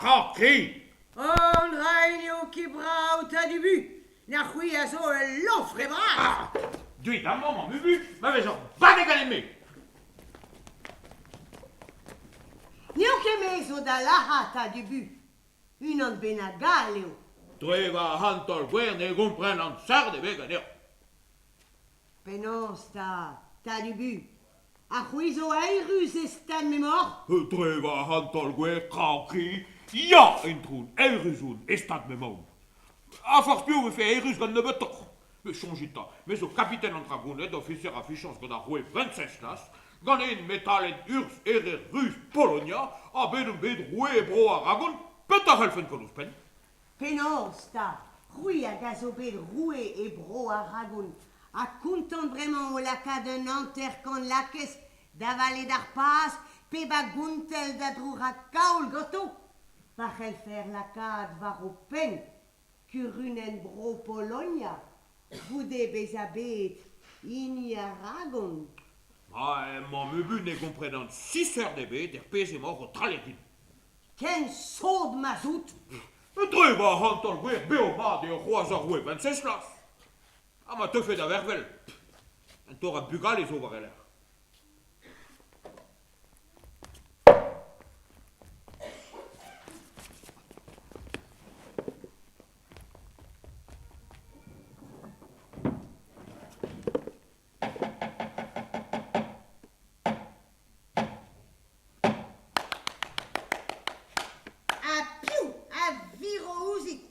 kaoc'h kri! An dra n'eo ket brav Tad Ubu, na c'hwi a zo ul lofre bras! Ah, deuit amañ, mamm Ubu, ma vezoc'h barrek ganin-me! N'eo ket me zo da lazhañ Tad Ubu, unan bennak all eo. Dre va c'hant-taol gwer ne gomprenan sard ebet ganeoc'h. Penaos 'ta, Tad Ubu, ha c'hwi zo eürus e stad m'emaoc'h? Dre va c'hant-taol gwer, kraoñ-kri, ya, Introun, eürus on e stad m'emaon. Ha forzh piv 'vefe eürus gant nebeutoc'h. Met soñjit 'ta, me zo kabiten an dragoned, ofiser a fichañs gant ar roue Wenceslas, ganin metalenn urzh erer ruz Polonia, ha bet on bet roue e bro Aragon, petra c'hellfen kaout ouzhpenn? Penaos 'ta, c'hwi hag a zo bet roue e bro Aragon, ha kontant bremañ o lakaat un 50 lakez da vale d'ar paz pep a gontell da drouc'hañ kaol ganto, pa c'hellfer lakaat war ho penn kurunenn Bro-Polonia goude bezañ bet hini Aragon. Ma emañ Ubu ne gomprenan siseurt ebet er pezh emaoc'h o trallet din. Ken sod ma'z out! Dre va hanter-gwir bev-mat eo c'hoazh ar roue Wenceslas. Ha ma teufe da vervel, un torad bugale zo war e lerc'h. Ha piv a viro ouzhit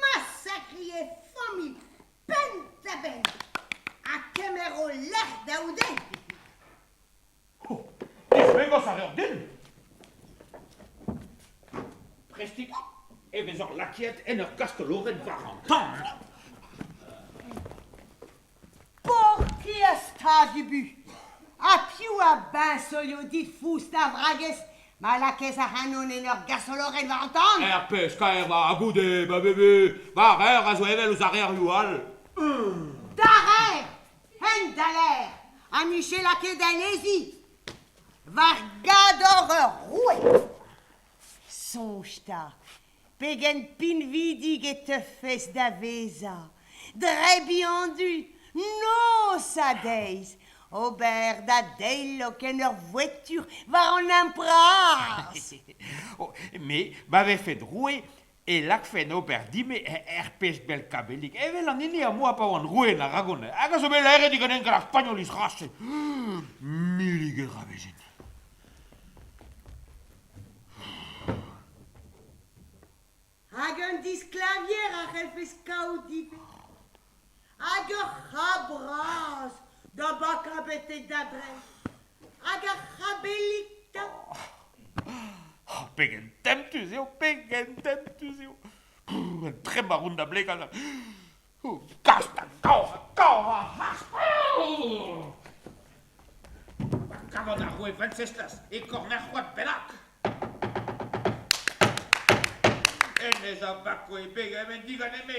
masakriñ e familh penn-da-benn ha kemer o lec'h da c'houde? Dismegañs a reoc'h din? Prestik e vezoc'h lakaet en ur gastolorenn war an tan. Paourkaezh Tad Ubu! Ha piv a biñsolio dit fouzh da vragez ma lakaez ac'hanon en ur gasolorenn war an tan? Er pezh kaer va goude, ma bebe, va rer a zo evel ouzh ar rerioù all. Da rer! Hent da ler! Ha 'mije lakaet anezhi war gador ur roue! Soñj 'ta, Pegen pinvidik e teufes da vezañ, drebiñ an dud, noz ha deiz, ober da deilok en ur voetur war an hent bras. Oh, me, ma vefe roue, e lakfen ober dime er pezh bell kabellig, evel an hini am boa pa oan roue en Aragon, hag a zo bet laeret diganen gant ar Spagnoliz ras-se. Milliget ra vezint. Hag un disklavier a c'hellfes kaout ivez. Hag ur c'hab bras da bakañ betek da dreid. Hag ar c'habellig 'ta. Oh, pegen temptus eo, pegen temptus eo. Un tremp a roont da blegañ. Oh, kas da gaoc'h ha kaoc'h ha hast. Pa kavan ar roue Wenceslas e korn ar c'hoad bennak. Hennezh a bako e begement diganin-me.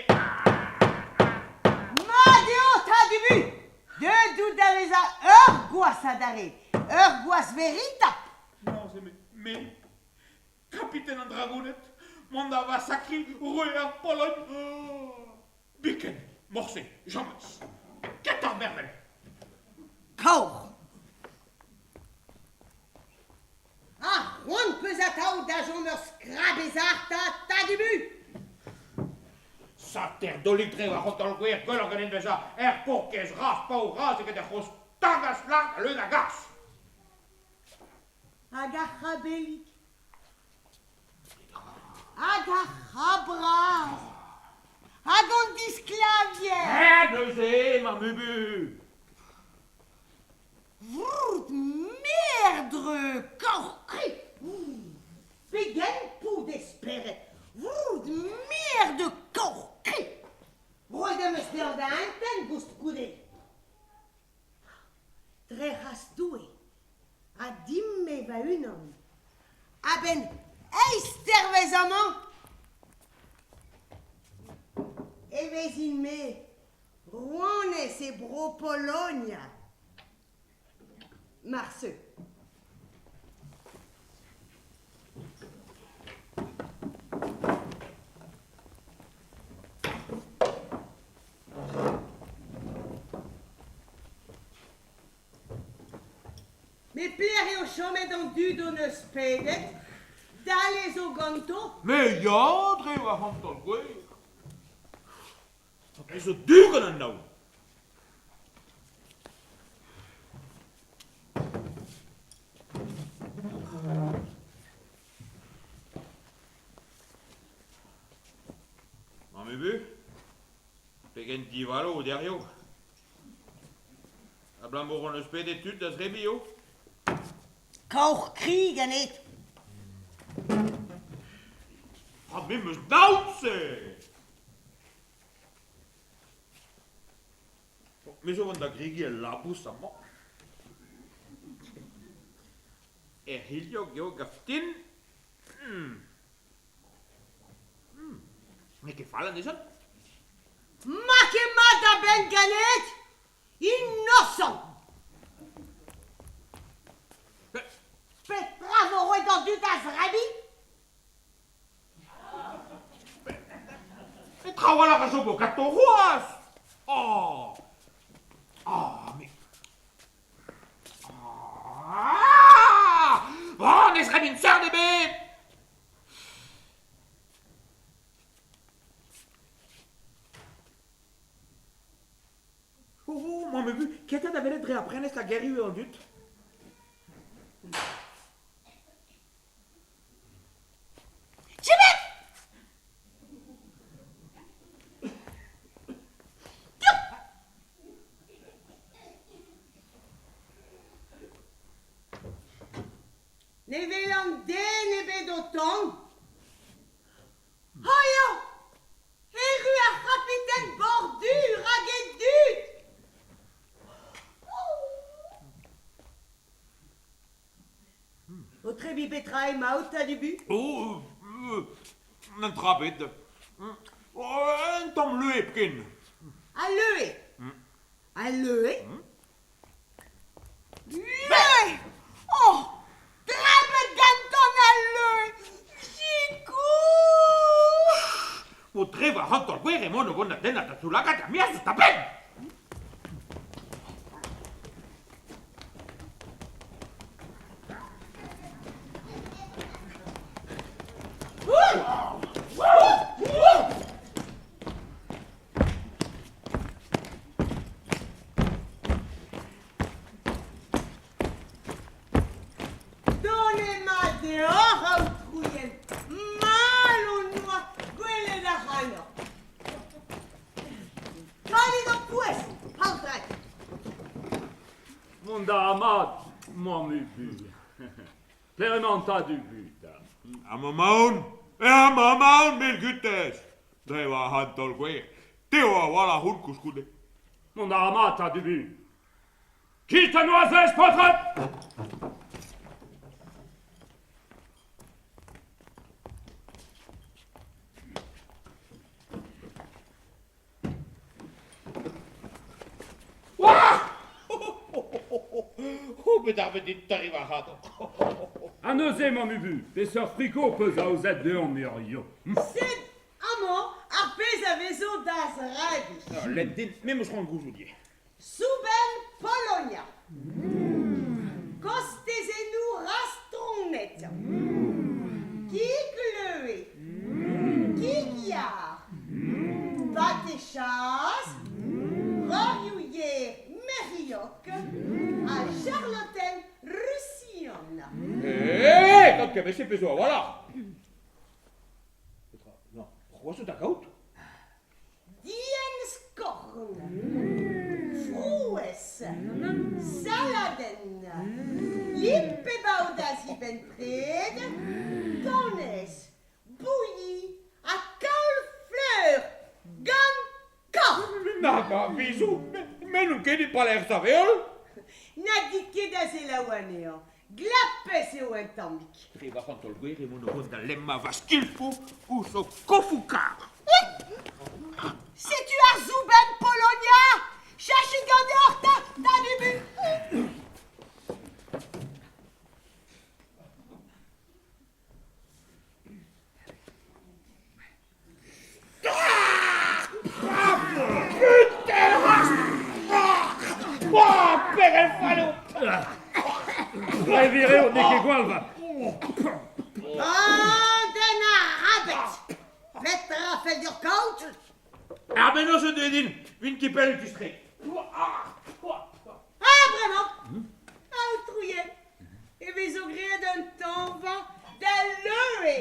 Mat eo, Tad Ubu! Deuet out da vezañ ur gwaz adarre, ur gwaz veritapl! Neuze me, me, kapiten an dragoned, mont da vasakriñ roue ar Pologn. Biken, morse, james. Kentoc'h mervel. Kaoc'h! Ha c'hoant 'peus atav da chom ur skrabezar 'ta, Tad Ubu? Sater dolig dre war an taol-gwer gwelloc'h ganin bezañ er paourkaezh razh paour-razh eget er c'hozh tagas lart ha leun a gas. Hag ar c'habellig. Hag ar c'habraz. Hag an disklavier. Eh, neuze, ma Ubu! Vroud merdre kaoc'h-kri! Pegen poud e spered! Vroud merde kaoc'h-kri! Roet em eus dezhañ da intent gouskoude. Dre c'hras Doue ha din-me va-unan, a-benn eizh dervezh amañ e vezin-me Rouanez e Bro-Polonia. Marse. Met pelec'h eo chomet an dud hon eus pedet? Dale zo ganto? Me ya dre va c'hanton gwer. Me zo du gant an naon. Mamm Ubu, pegen divalo out hiziv. Abalamour hon eus pedet tud da zebriñ eo. Kaoc'h kri ganit. Ha me 'm eus naon-se! Me zo vont da gregiñ el labous amañ. Er c'hilhog eo gav din. N'eo ket fall anezhañ. Ma ket mat da benn ganit, inosant! Petra vo roet d'an dud da zebriñ? Trawalc'h a chomo ganto c'hoazh! Oh! Oh, mais... Ah! Oh, ne zrebin seurt ebet! Oh, oh, mamm Ubu, ket da welet dre ar prenestr hag erru eo an dud. Jimmy! Ne welan den ebet o tont. Oh eo! Erru ar c'hapiten Bordur hag e dud! O trebiñ petra emaout, tad Ubu? Oh, un dra bet. Un tamm leue hepken. Al leue? Al leue? Leue! Oh! Drebet gantan al leue! Sikour! O trevañ a ran taol-gwer emaon o vont da dennañ da zoulagad er-maez eus da benn! Donemat deoc'h, aotrouien. Mall hon oa gwelet ac'hanoc'h. Kalit ho pouez, paotred. Mont a ra mat, mamm Ubu. Pelec'h emañ an tad Ubu 'ta? Amañ 'maon, amañ 'maon, mil gutez. Dre va c'hant taol-gwer. Te eo a-walc'h out koulskoude. Mont a ra mat, tad Ubu. Kit a noazez, paotred! Oh, bet ar bet arriv ar c'hador. Ha neuze, mamm Ubu, peseurt friko 'peus aozet deomp hiziv? Sed amañ ar pezh a vezo da zrebiñ. Lenn din, me 'm eus c'hoant gouzout ivez. Soubenn Polonia. Kostezennoù rastronet. Kig leue. Kig yar. Pate chas. Breurioù yer mec'hiok. Ha charlotenn rusian. Eh, gant kement-se pezh zo a-walc'h. Petra? Non, c'hoazh out da gaout? Dienn-skorn, frouezh, saladenn, lip-e-bav da zibenn-pred, panez, bouilli ha kaol-fleur gant kaoc'h. Nag a vizoù! Me n'on ket e palez Saveol! Na dit ket da selaou anezhañ, glapez eo un tammig. Dre va c'hantol-gwer emaon o vont da lemmañ va skilfoù ouzh ho kofoù-karr. Setu ar soubenn Polonia! Chachit ganeoc'h 'ta, tad Ubu! Re wir eo, n'eo ket gwall vat. An den arabet! Petra a fell deoc'h kaout? Ar mennozh o deus din, vin ket pell distreiñ. Ha bremañ, aotrouen, e vezo graet un tañva d'al leue.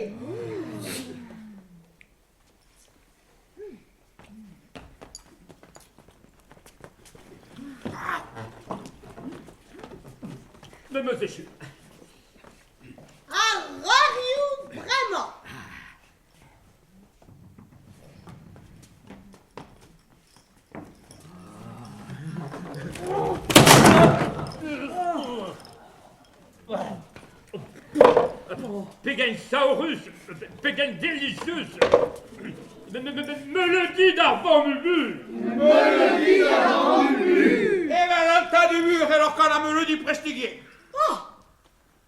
Me 'm eus echu. Ar roc'hioù bremañ. Pegen saourus, pegen delicius. Meuleudi d'ar vamm-ubu! Meuleudi d'ar vamm-ubu! Evel an tad-ubu e c'helloc'h kanañ meuleudi prestik ivez. Oh,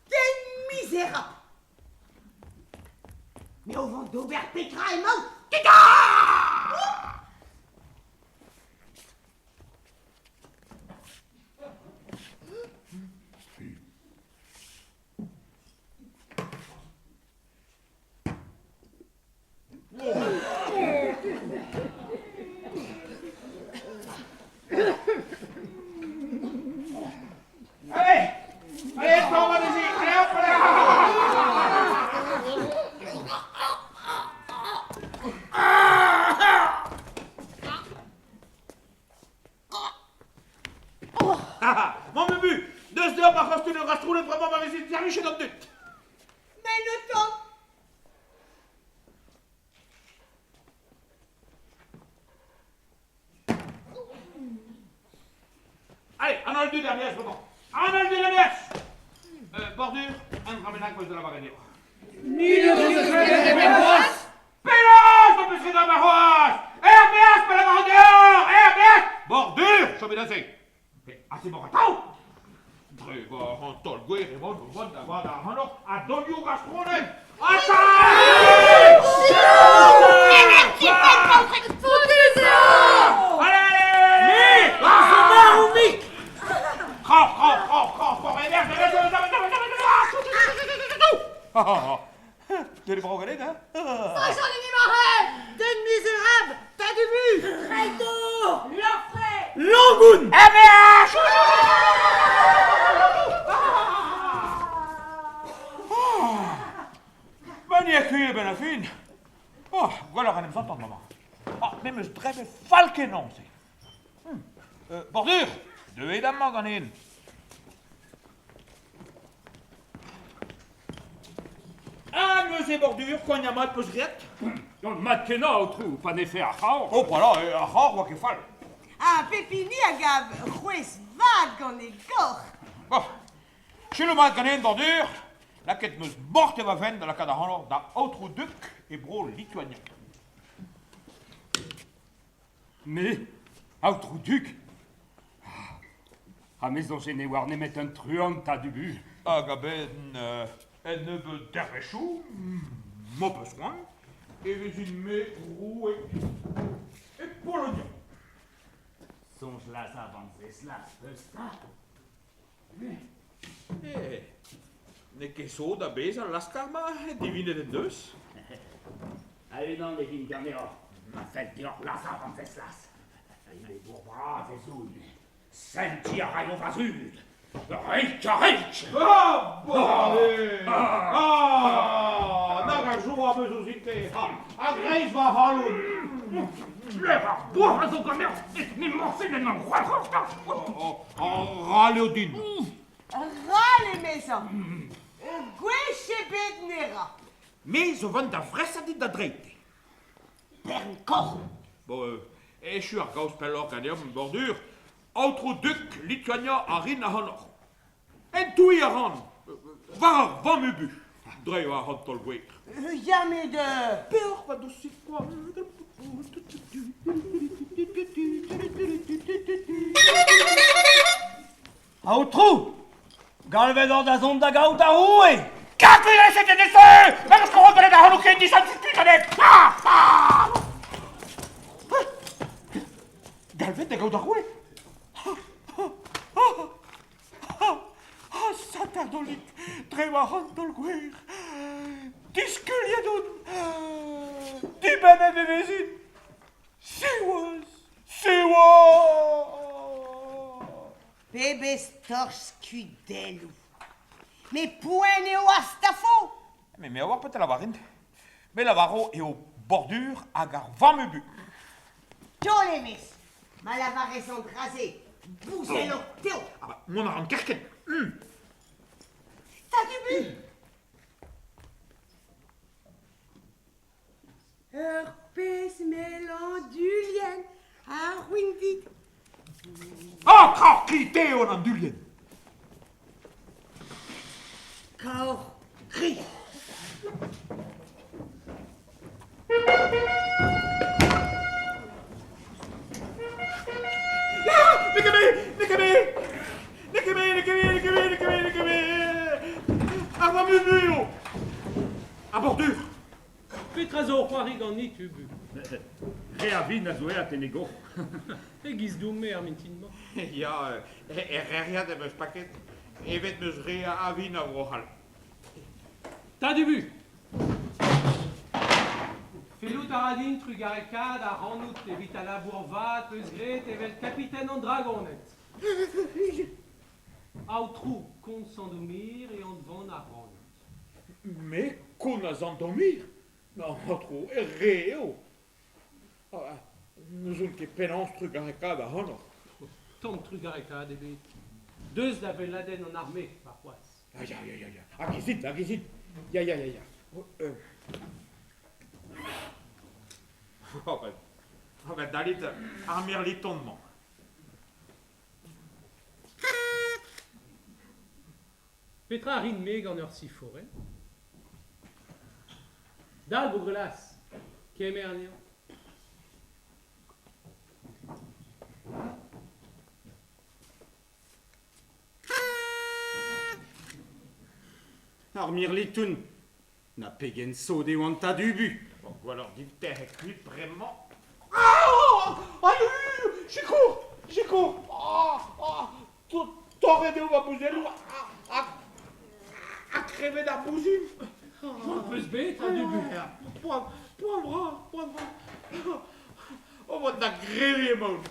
den mizerabl! Me o vont d'ober petra emañ? Allez Allez, t'en vas Allez hop, allez Mamm Ubu, deus deomp ar c'hostum ur rastroulet bremañ ma vezit servichet an dud. Mais le temps Allez, an holl dud er-maez bremañ. An holl dud er-maez Bordure, un dra bennak eus da lavaret deoc'h. Ni n'eus ket c'hoazh. Penaos ho peus ket amañ c'hoazh? Er-maez pa lavaran deoc'h! Er-maez! Bordure, chomit aze. Aze emaoc'h atav! Dre war an taol-gwer emaon o vont da wadañ ac'hanoc'h a-daolioù gastronet! Den mizerabl, tad ubu! Traitour! L'orfraie! Langoun! Ma n'eo ket a-benn ar fin. Oh, gwelloc'h en em santan bremañ. Ah, me 'm eus drebet fall-kenañ se. Bordure, deuet amañ ganin. Ah, neuze Bordure, koagnañ mat 'peus graet? Mat-kenañ, aotrou, pa nefe ar c'haor. Oh, voilà, ar c'haor oa ket fall. Ha pep hini a gav c'hwezh vat gant e gorr. Bon, selaou mat ganin, Bordure. Lakaet 'm eus mort e va fenn da lakaat ac'hanoc'h da aotrou duk e bro Lituania. Me, aotrou duk? Ha me soñje ne oar nemet un truant tad-ubu. Hag a-benn un nebeud dervezhioù, m'ho peus c'hoant, e vezin-me roue e Polonia. Soñj lazhañ Venceslas, peus 'ta? Eh, n'eo ket sot a bezh al laskar-mañ, divinet en deus. A-unan e vin ganeoc'h, ma fell deoc'h lazhañ Venceslas. Enebour bras ez oun. Sentiñ a raio va zud. Reik ha reik! Ah, bordel! Ah, nag a joa am eus ouzhin-te! A-greiz va c'halon! Lec'h ar boc'h a zo ganeoc'h, me morse n'en am c'hoaroc'h da! Ral eo din. Ral emezañ. Gwech ebet ne ra. Me zo vont da vresañ dit da dreid. Bern korn. Bon, echu ar gaoz pelloc'h ganeomp, bordure. Aotrou Duk Lituania a rin ac'hanoc'h. En touiñ a ran, war ar vamm-ubu, dre war an taol-gwer. Ya, met... Peoc'h, va dousig koant. Aotrou, galvet oc'h da zont da gaout ar roue. Galvet da gaout ar roue. Ah, saterdolik, dre ma ran taol gwer. Diskuliet on. Dibennet e vezin. Siwazh, siwazh! Pebezh torch skudelloù! Met poent eo astafo! Mais me a oar petra lavarint. Me lavaro eo bordure hag ar vamm-ubu. Taol evezh! Ma lavarez an dra-se, bouzello tev! Ah bah, mont a ran kerkent. Tad Ubu! Ur pezh mell anduilhenn a roin dit. Ah, kaoc'h-kri te eo an anduilhenn! Kaoc'h-kri. N'eo ket me! N'eo ket me! N'eo ket me! N'eo ket me! N'eo ket me! N'eo ket me! N'eo ket me! Ar vamm-ubu eo! A bordure! Petra zo o c'hoari ganit, Ubu? Re a vin a zo aet en e gof. E-giz doun-me ar mintin-mañ. Ya, er rec'hiad em eus paket, evet 'm eus re a vin a Vro-C'hall. Tad Ubu! Fellout a ra din trugarekaat ac'hanout evit al labour vat 'peus graet evel kapiten an dragoned. Aotrou kont Sandomir e anvan ac'hanout. Me, kont a Sandomir? Aotrou, re eo. N'ouzon ket penaos trugarekaat ac'hanoc'h. Tamm trugarekaat ebet. Deus da weladenn an arme warc'hoazh. Ah ya, ya, ya, ya. Hag ez it, hag ez it. Ya, ya, ya, ya. Oh, ben, oh, ben, dalit ar mirliton-mañ. Petra a rin-me gant ur siforenn? Dal, Bourglas, kemer anezhañ. Ar mirlitoun, na pegen sot eo an tad Ubu. Bon, gwelloc'h dit tec'het kuit bremañ. Ah! Aïe! Sikour! Sikour! Ah! Ah! Torret eo va bouzelloù ha, ha krevet ar bouzin. Poan 'peus bet, tad Ubu? Poan, poan vras, poan vras. O vont da greviñ emaon.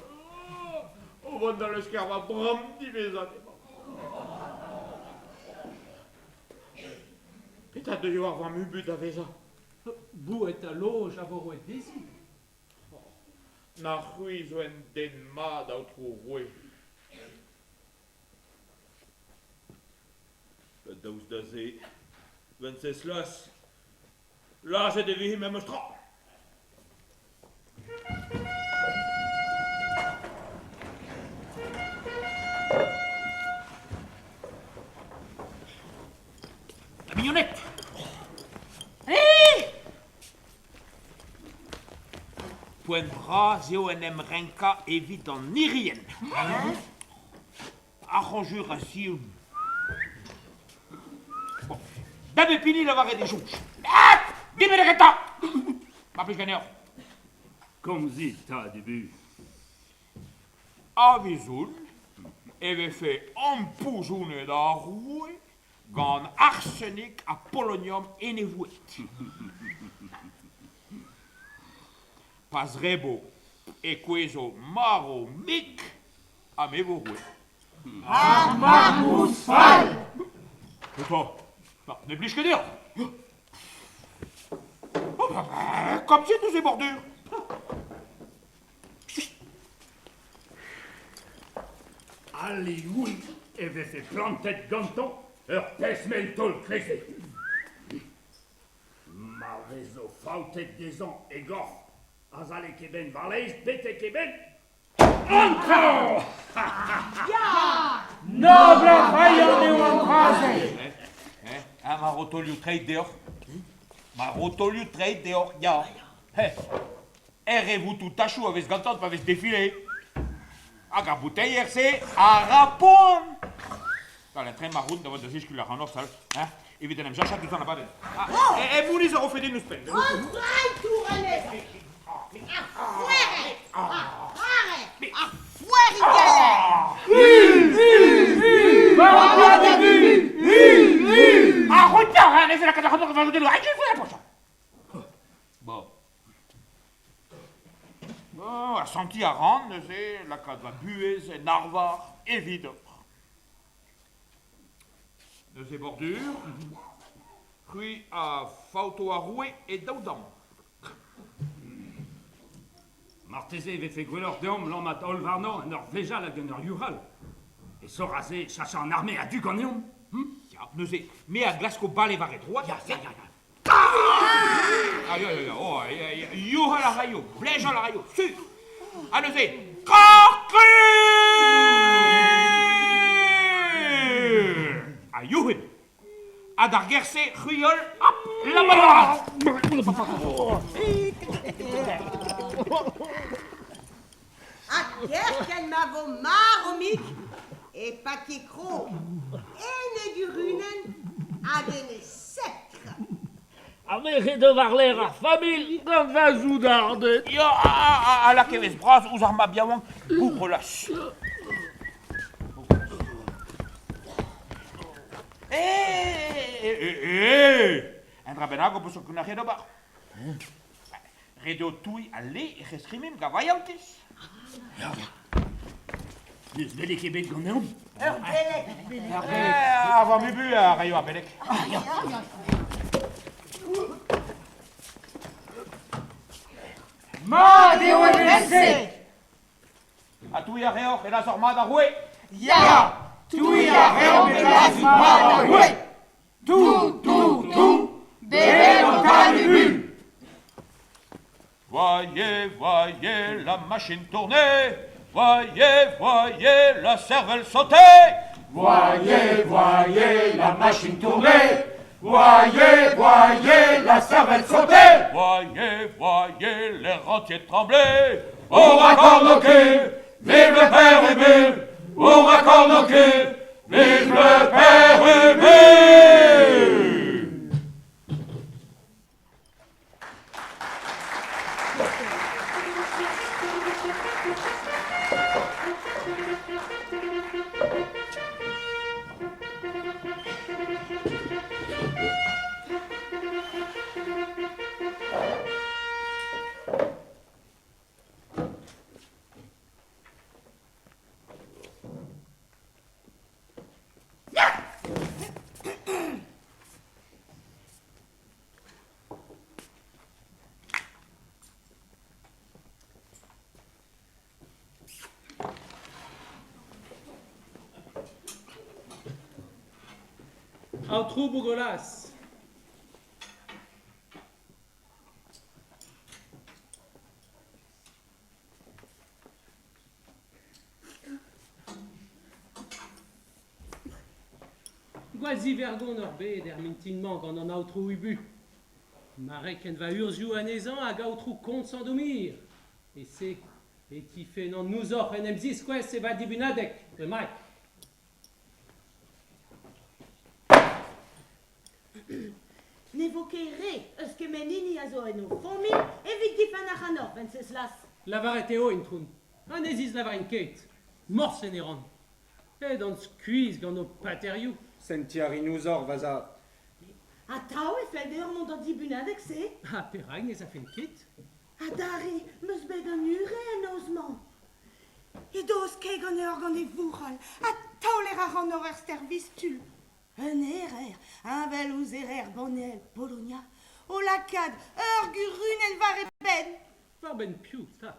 O vont da leuskel va bramm diwezhañ emaon. Petra deuio ar vamm-ubu da vezañ? Boued ha loj a vo roet dezhi. Na c'hwi zo un den mat, aotrou roue. Daoust da se, Wenceslas, lazhet e vije memes tra. La mignonnette! Poent bras eo en em renkañ evit an irienn. Ar c'hoñjurasion. Bon, da bep hini lavaret e soñj. Ah! Dimp da gentañ! Ma plij ganeoc'h. Komzit 'ta, Dubu. A-vizoun e vefe ampouzonet ar roue gant arsenik ha polonium en e voued. Pa zrebo e kouezho marv-mik ha me vo roue. Ar marmouz fall! Petra? Ne blij ket deoc'h? Komzit ouzh e bordure. Alioui e vefe plantet gantañ ur pezh mell taol kleze. Ma vezo faoutet dezhañ e gorf azalek e benn war-laez betek e benn an traoñ! Ya! Nobl ha vailhant eo an dra-se! Eh, eh, ma ro taolioù treid deoc'h. Ma ro taolioù treid deoc'h, ya. Eh, er re voutoù tachoù a vez gantañ pa vez defile. Hag ar bouteier-se a ra poan! Dale, tre ma rout da vont da ziskul ac'hanoc'h, sal, hein, evit en em jachañ diouzh an abadenn. Ah, oh! E, e mouniz a rofe din ouzhpenn. An traitour anezhañ! Ar foerer! Ar c'harer! Ar foerigeller! U, U, U, war an Bon. Bon, asantiñ a ran neuze lakaat va buhez en arvar evidoc'h. Neuze bordur, c'hwi a faoto ar roue e daou damm. Marteze e vefe gwelloc'h deomp lammat holl warnañ en ur vlejal hag en ur youc'hal. E sor aze chachañ an arme a-du ganeomp. Ya, neuze, me a glasko bale war e droad. Ya, ya, ya, ya. Ah, ya, ya, ya, oh, ya, ya, youc'hal a raio, blejal a raio, sur. Ha neuze, Korkri! Ha youc'hin. Ha d'ar gêr-se, c'hwi holl, hop, la Ha kerkent ma vo marv-mik e pake krog en e gurunenn hag en e septr. Ar merc'hed war-lerc'h ar familh gant va soudarded. Ya, a lak evezh bras ouzh ar mab yaouank Bourelas. Eh, Un dra bennak ho peus kounac'het ober. Ret eo touiñ al le ec'h eskrimimp gant vailhantiz. Ya. N'eus beleg ebet ganeomp? Ur beleg. Ur beleg. Ar vamm Ubu a raio ar beleg. Ah, ya. Mat eo evel-se! Ha touiñ a reoc'h e lazhoc'h mat ar roue? Ya! Touiñ a reomp e lazhit mat ar roue! Tou, tou, tou, bevet an tad Ubu! Voyez, voyez la machine tourner, voyez, voyez la cervelle sauter. Voyez, voyez la machine tourner, voyez, voyez la cervelle sauter. Voyez, voyez les rentiers trembler. Au raccord nos culs, vive le père Ubu. Au raccord nos culs, vive le père Ubu. Aotrou Bogolas. Gwall zivergont ur bet er mintin-mañ gant an aotrou Ubu. Marek en va urzhioù anezhañ hag aotrou kont Sandomir. E-se e tifennan ouzhoc'h en em ziskouez e va dibunadeg, bremaik. Ne vo ket re eus kement hini a zo en ho familh evit difenn ac'hanoc'h, Wenceslas. Lavaret eo, Introun. Ha ne zislavarin ket. Morse ne ran. Aet on skuizh gant ho paterioù. Sentiñ a rin ouzhoc'h, va zad. Atav e fell deoc'h mont d'an dibunadeg-se? Ha perak ne 'z afen ket? Adarre 'm eus bet an ure en noz-mañ. Edo o skeiñ ganeoc'h gant e vouc'hal ha taoler a ran hoc'h er stêr Vistul. Un erer, heñvel ouzh erer banniel Polonia, o lakaat ur gurunenn war e benn. War benn piv 'ta?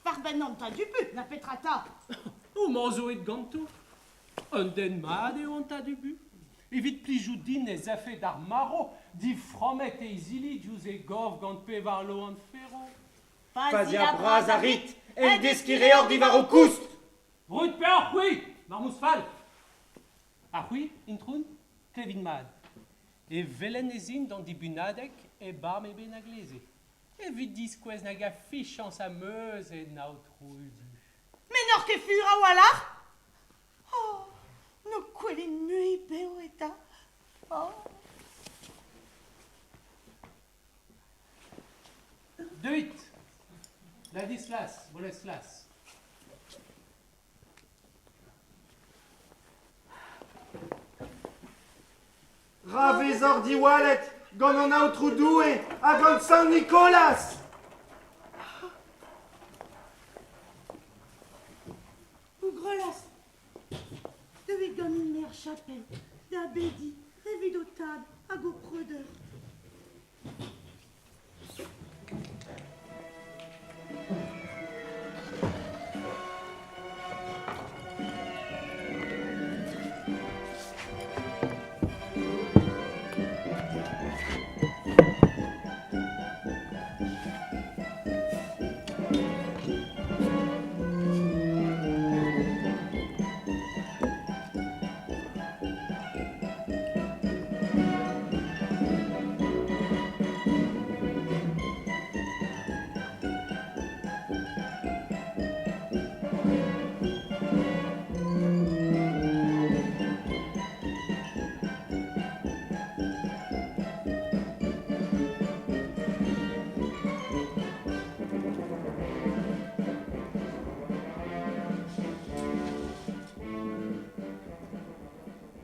War benn an tad Ubu, na petra 'ta? Homañ zo aet ganto. Un den mat eo an tad Ubu. Evit plijout din ez afe d'ar marv diframmet e izili diouzh e gorf gant pevar loen ferv. Faziañ bras a rit, en deskiñ reoc'h diwar ho koust. Roit peoc'h, c'hwi, marmouz fall! Ha c'hwi, Introun, klevit mat. E welen ez in d'an dibunadeg e barn e benn a gleze. Evit diskouez nag a fichañs am eus en aotrou Ubu. Met n'oc'h ket fur a-walc'h? Oh, n'ho kwelin mui bev eta. Oh. Deuit! Ladislas, Boleslas. Ra vezoc'h diwallet! Gant an Aotrou Doue ha gant Sant Nikolaz! O grelas! Deuit ganin-me er chapel da bediñ evit ho tad hag ho preudeur.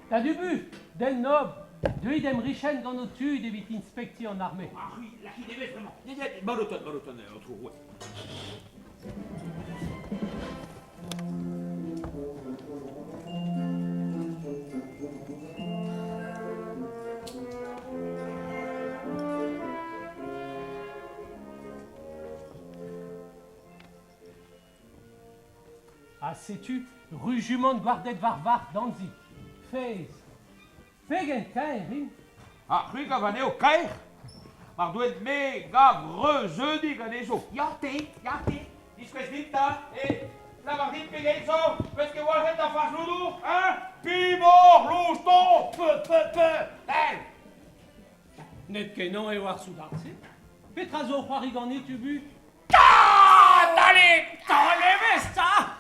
Tad Ubu, den nobl, deuit em richenn gant ho tud evit inspektiñ an arme. Ah oui, lakit evezh bremañ. Maloton, maloton, aotrou roue. Ha setu rujumant gwarded war varc'h Danzig. Feiz, pegen kaer int! Ha c'hwi gav anezho kaer? Mar doet me gav reuzeudik anezho. Ya te, ya te, diskouez din 'ta, e lavar din pegeit zo, peus ket walc'het da farsloudour, hein? Pibor, louston, peu, peu, peu, tel! Net kenañ eo ar soudard-se. Petra zo o c'hoari ganit, Ubu? Dale, taol evezh 'ta!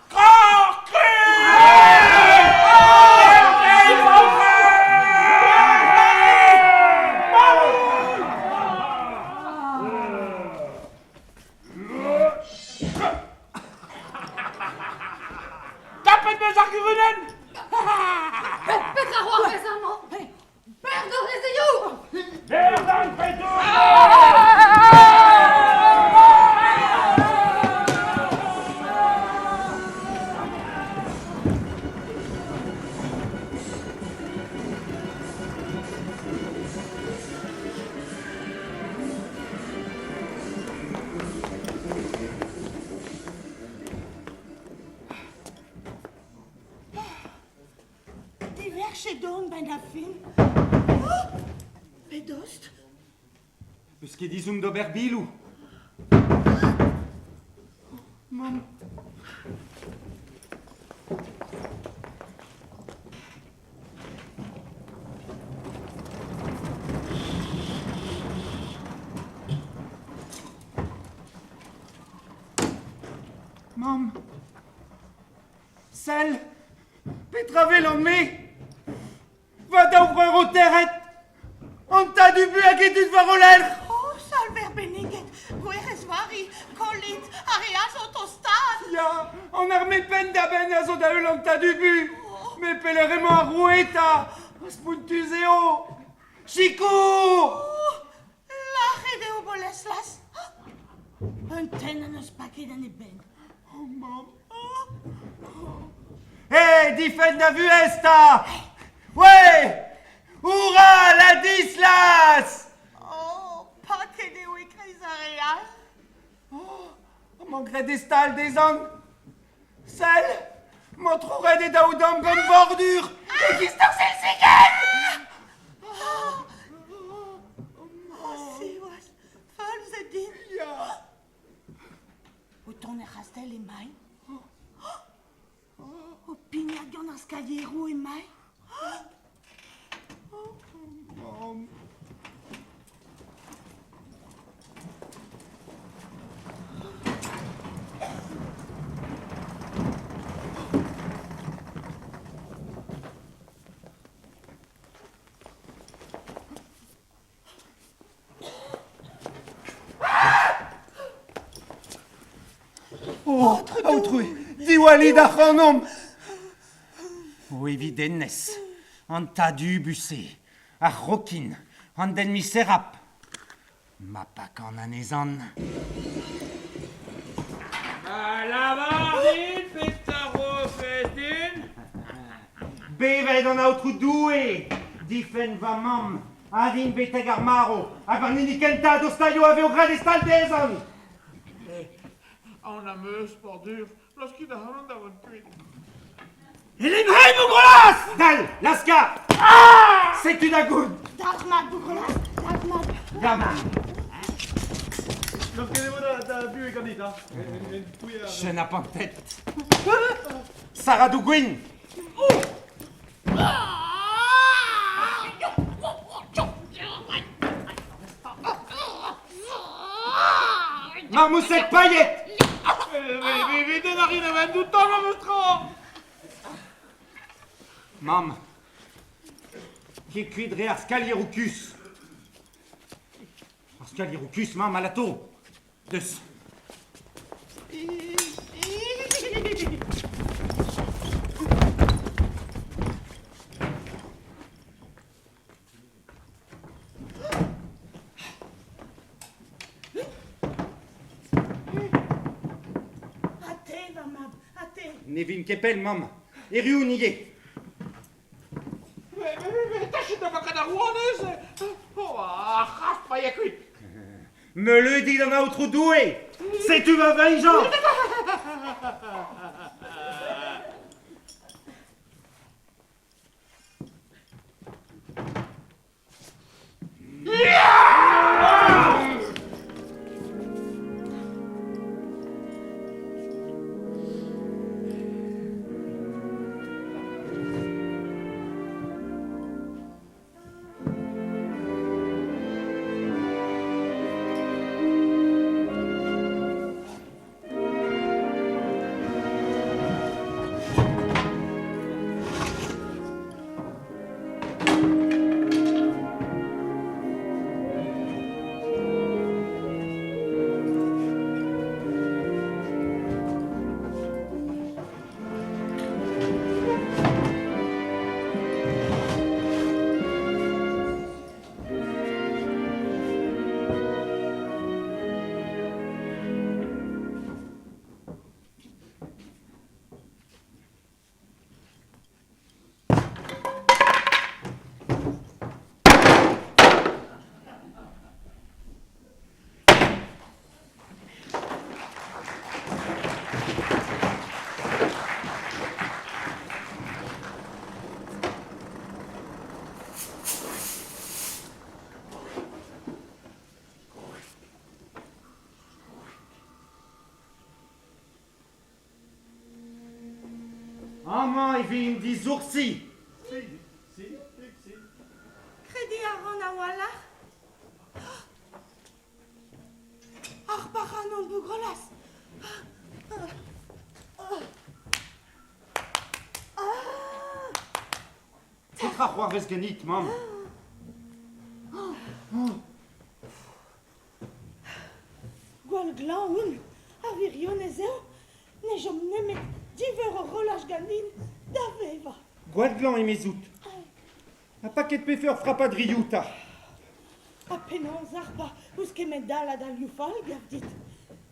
Tapet 'meus ar gurunenn! Petra c'hoarvez amañ? Berr d'ar rezeioù! Berr d'an treitour! Diverchet on 'benn ar fin. Pe dost. Peus ket ezhomm d'ober biloù. Mamm. Mamm. Sell, petra welan-me? Va daou vreur o tec'het! An tad Ubu hag e dud war o lerc'h! Oh, salver benniget, Gwerc'hez Vari, kollit ar re all zo tostaat! Ya, an arme penn-da-benn a zo da heul an tad Ubu! Met pelec'h emañ ar roue 'ta? Spontus eo! Sikour! Oh, lac'het eo Boleslas! Un tenn en deus paket en e benn. Oh, mamm! Hé, difenn da vuhez 'ta! Ouais! Hurrah, Ladislas! Oh, paket eo e-kreiz ar re all. Oh, amañ graet e stal dezhañ. Sell, mañ trouret e daou damm gant bordur e-giz d'ar selsigenn! Oh, oh, siwazh, falzet din. Ya. O tont er c'hastell emaint. O pignat gant ar skalieroù emaint. Mamm. Oh, aotrou, diwallit ac'hanomp! O evit hennezh, an tad Ubu-se, ar rokin, An den miserap. Ma pakan anezhan. Lavar din petra 'rofes din. Bevet an Aotrou Doue! Difenn va mamm a rin betek ar marv, hag an hini kentañ a dostaio a vezo graet e stal dezhan! Aon am eus, bordur, laoskit ac'hanon da vont kuit. Elimhen, Bougrolas! Dal, Laska! Setu da goun! Dalc'hmat, Bougrolas, dalc'hmat. Ya, mamm. Laosket e vo da buhez ganit, ha? Chen ha pantet. Sarah Dougwin! Marmoused pailhet! Evit a rin a-benn outañ memes tra! Mamm, ket kuit dre ar skalieroù kuzh. Ar skalieroù kuzh, mamm, alato! Deus. Ha te, va mab, ha te. Ne vin ket pell, mamm. Erru on ivez. Tachet da vakaat ar rouanez Oh, ar c'hast pa ya kuit. Meuleudi d'an Aotrou Doue! Setu va veñjañs! Amañ e vimp disoursi. Krediñ a ran a-walc'h. Ar baranon bougrolas. Petra c'hoarvez ganit, mamm? Gwall glañv on, ar wirionez eo ne chom nemet diveur horolaj ganin da vevañ. Gwall glañv emezout. Ha paket 'pefe ur frapad rioù 'ta. Ha penaos harpañ ouzh kement-all a dalioù fall, gav dit?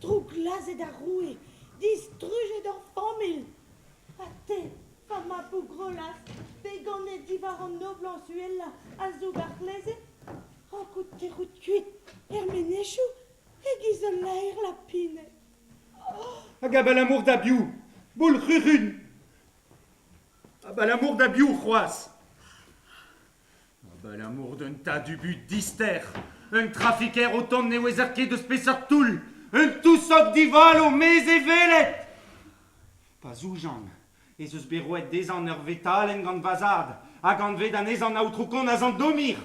Drouglazhet ar roue, distrujet hor familh. Ha te, va mab Bougrolas, bet ganet diwar an noblañs uhelañ a zoug ar c'hleze, rankout tec'hout kuit er menezioù e-giz ul laer lapined. Hag abalamour da biv? Boulc'hurun! Abalamour da biv c'hoazh? Abalamour d'un tad-ubu dister, un trafiker o tont ne ouezer ket eus peseurt toull, un tousog divalo mezevellet! Pa zoujan ez eus bet roet dezhañ ur vetalenn gant va zad hag anvet anezhañ aotrou kont a Sant-Domir.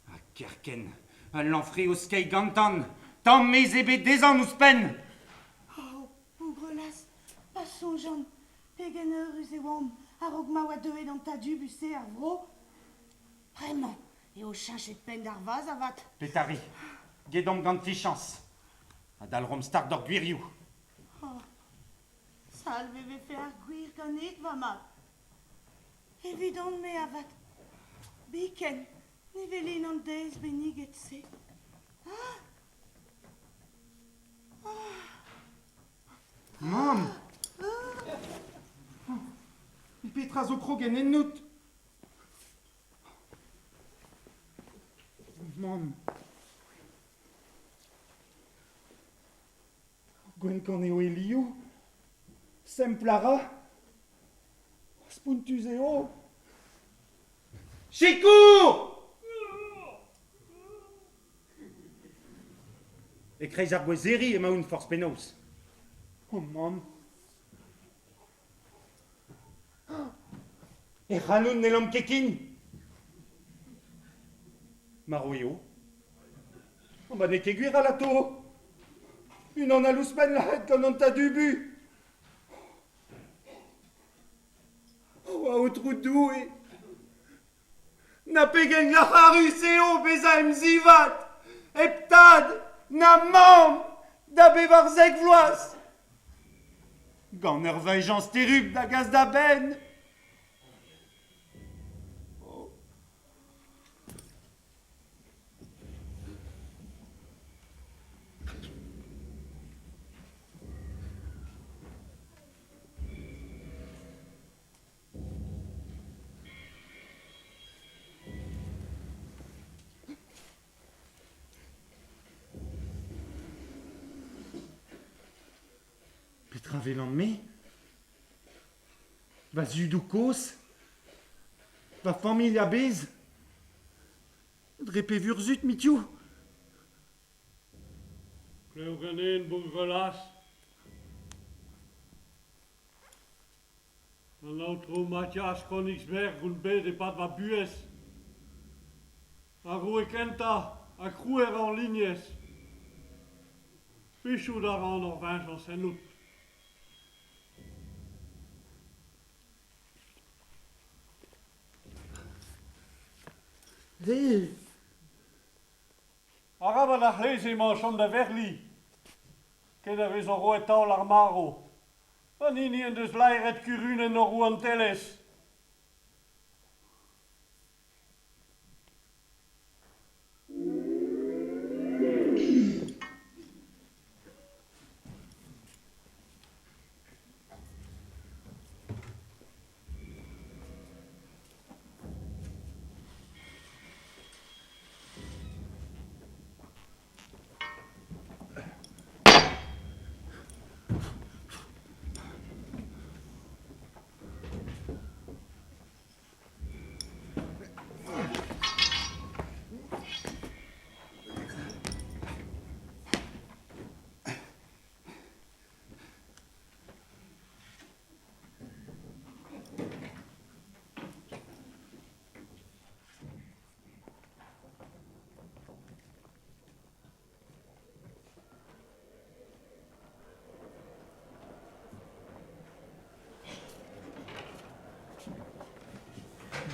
Ha kerkent, ul lanfre o skeiñ gantan, tamm mezh ebet dezhañ ouzhpenn. Oh, Bougrolas, pa soñjan pegen eürus e oamp a-raok ma oa deuet an tad-ubus-se er vro. Bremañ eo cheñchet penn d'ar vazh avat. Petari, gedomp gant fichañs ha dalc'homp start d'hor gwirioù. Oh, salv e vefe ar gwir ganit, va mab. Evidon-me avat, biken. Ne welin an deiz benniget-se. Ah! Mamm! Petra zo krog en ennout? Mamm! Gwenn-kann eo e liv, sempl a ra, spontus eo. Sikour ! E-kreiz ar gwezeri emaon forzh penaos. Oh mamm ! E c'halloud n'hellan ket ken. Marv eo. Oh, ma n'eo ket gwir alato. Unan all ouzhpenn lâret gant an tad Ubu. Oh, aotrou Doue! Na pegen glac'harus eo bezañ emzivad, hep tad na mamm, da bevarzek vloaz! Gant ur veñjañs terrupl da gas da benn. Oh. Petra 'welan-me ? Va zudoù-kozh ? Va familh a-bezh ? Dre pe vurzhud, mitiou ? Klev ganin, Bourgolas. An aotrou Mathias Königsberg on bet e-pad va buhez. Ar roue kentañ ha krouer hor lignez. Plijout a ran hor veñjañs ennout. Arabat ar c'hleze emañ o chom da Verli, ken a vezo roet taol ar marv. An hini en deus laeret kurunenn hor rouantelezh.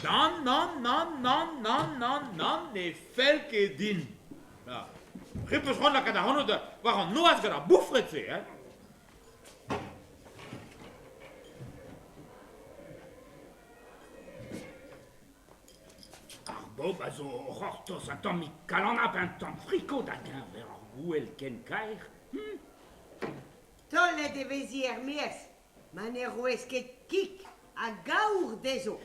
Nann, nann, nann, nann, nann, nann, nann, ne fell ket din. Ya. Re 'peus c'hoant lakaat ac'hanout war an noazh gant ar boufred-se, hein? Ar bobl a zo o c'hortoz un tammig kalanad un tamm friko da geñver ur gouel ken kaer. Hmm. Taolet e vezi er-maez ma ne roez ket kig hag aour dezho.